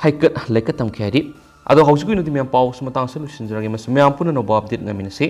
ꯍꯩꯀꯠ ꯂꯩꯀꯠ ꯇꯝꯈꯤ ꯍꯥꯏꯔꯤ꯫ ꯑꯗꯣ ꯍꯧꯖꯤꯛꯀꯤ ꯑꯣꯏꯅꯗꯤ ꯃꯌꯥꯝ ꯄꯥꯎꯁꯨ ꯃꯇꯥꯡꯁꯤꯗ ꯂꯣꯏꯁꯤꯟꯖꯔꯒꯦ꯫ ꯃꯁꯤ ꯃꯌꯥꯝ ꯄꯨꯟꯅ ꯑꯅꯧꯕ ꯑꯞꯗꯦꯠ ꯉꯥꯏꯃꯤꯟꯅꯁꯤ꯫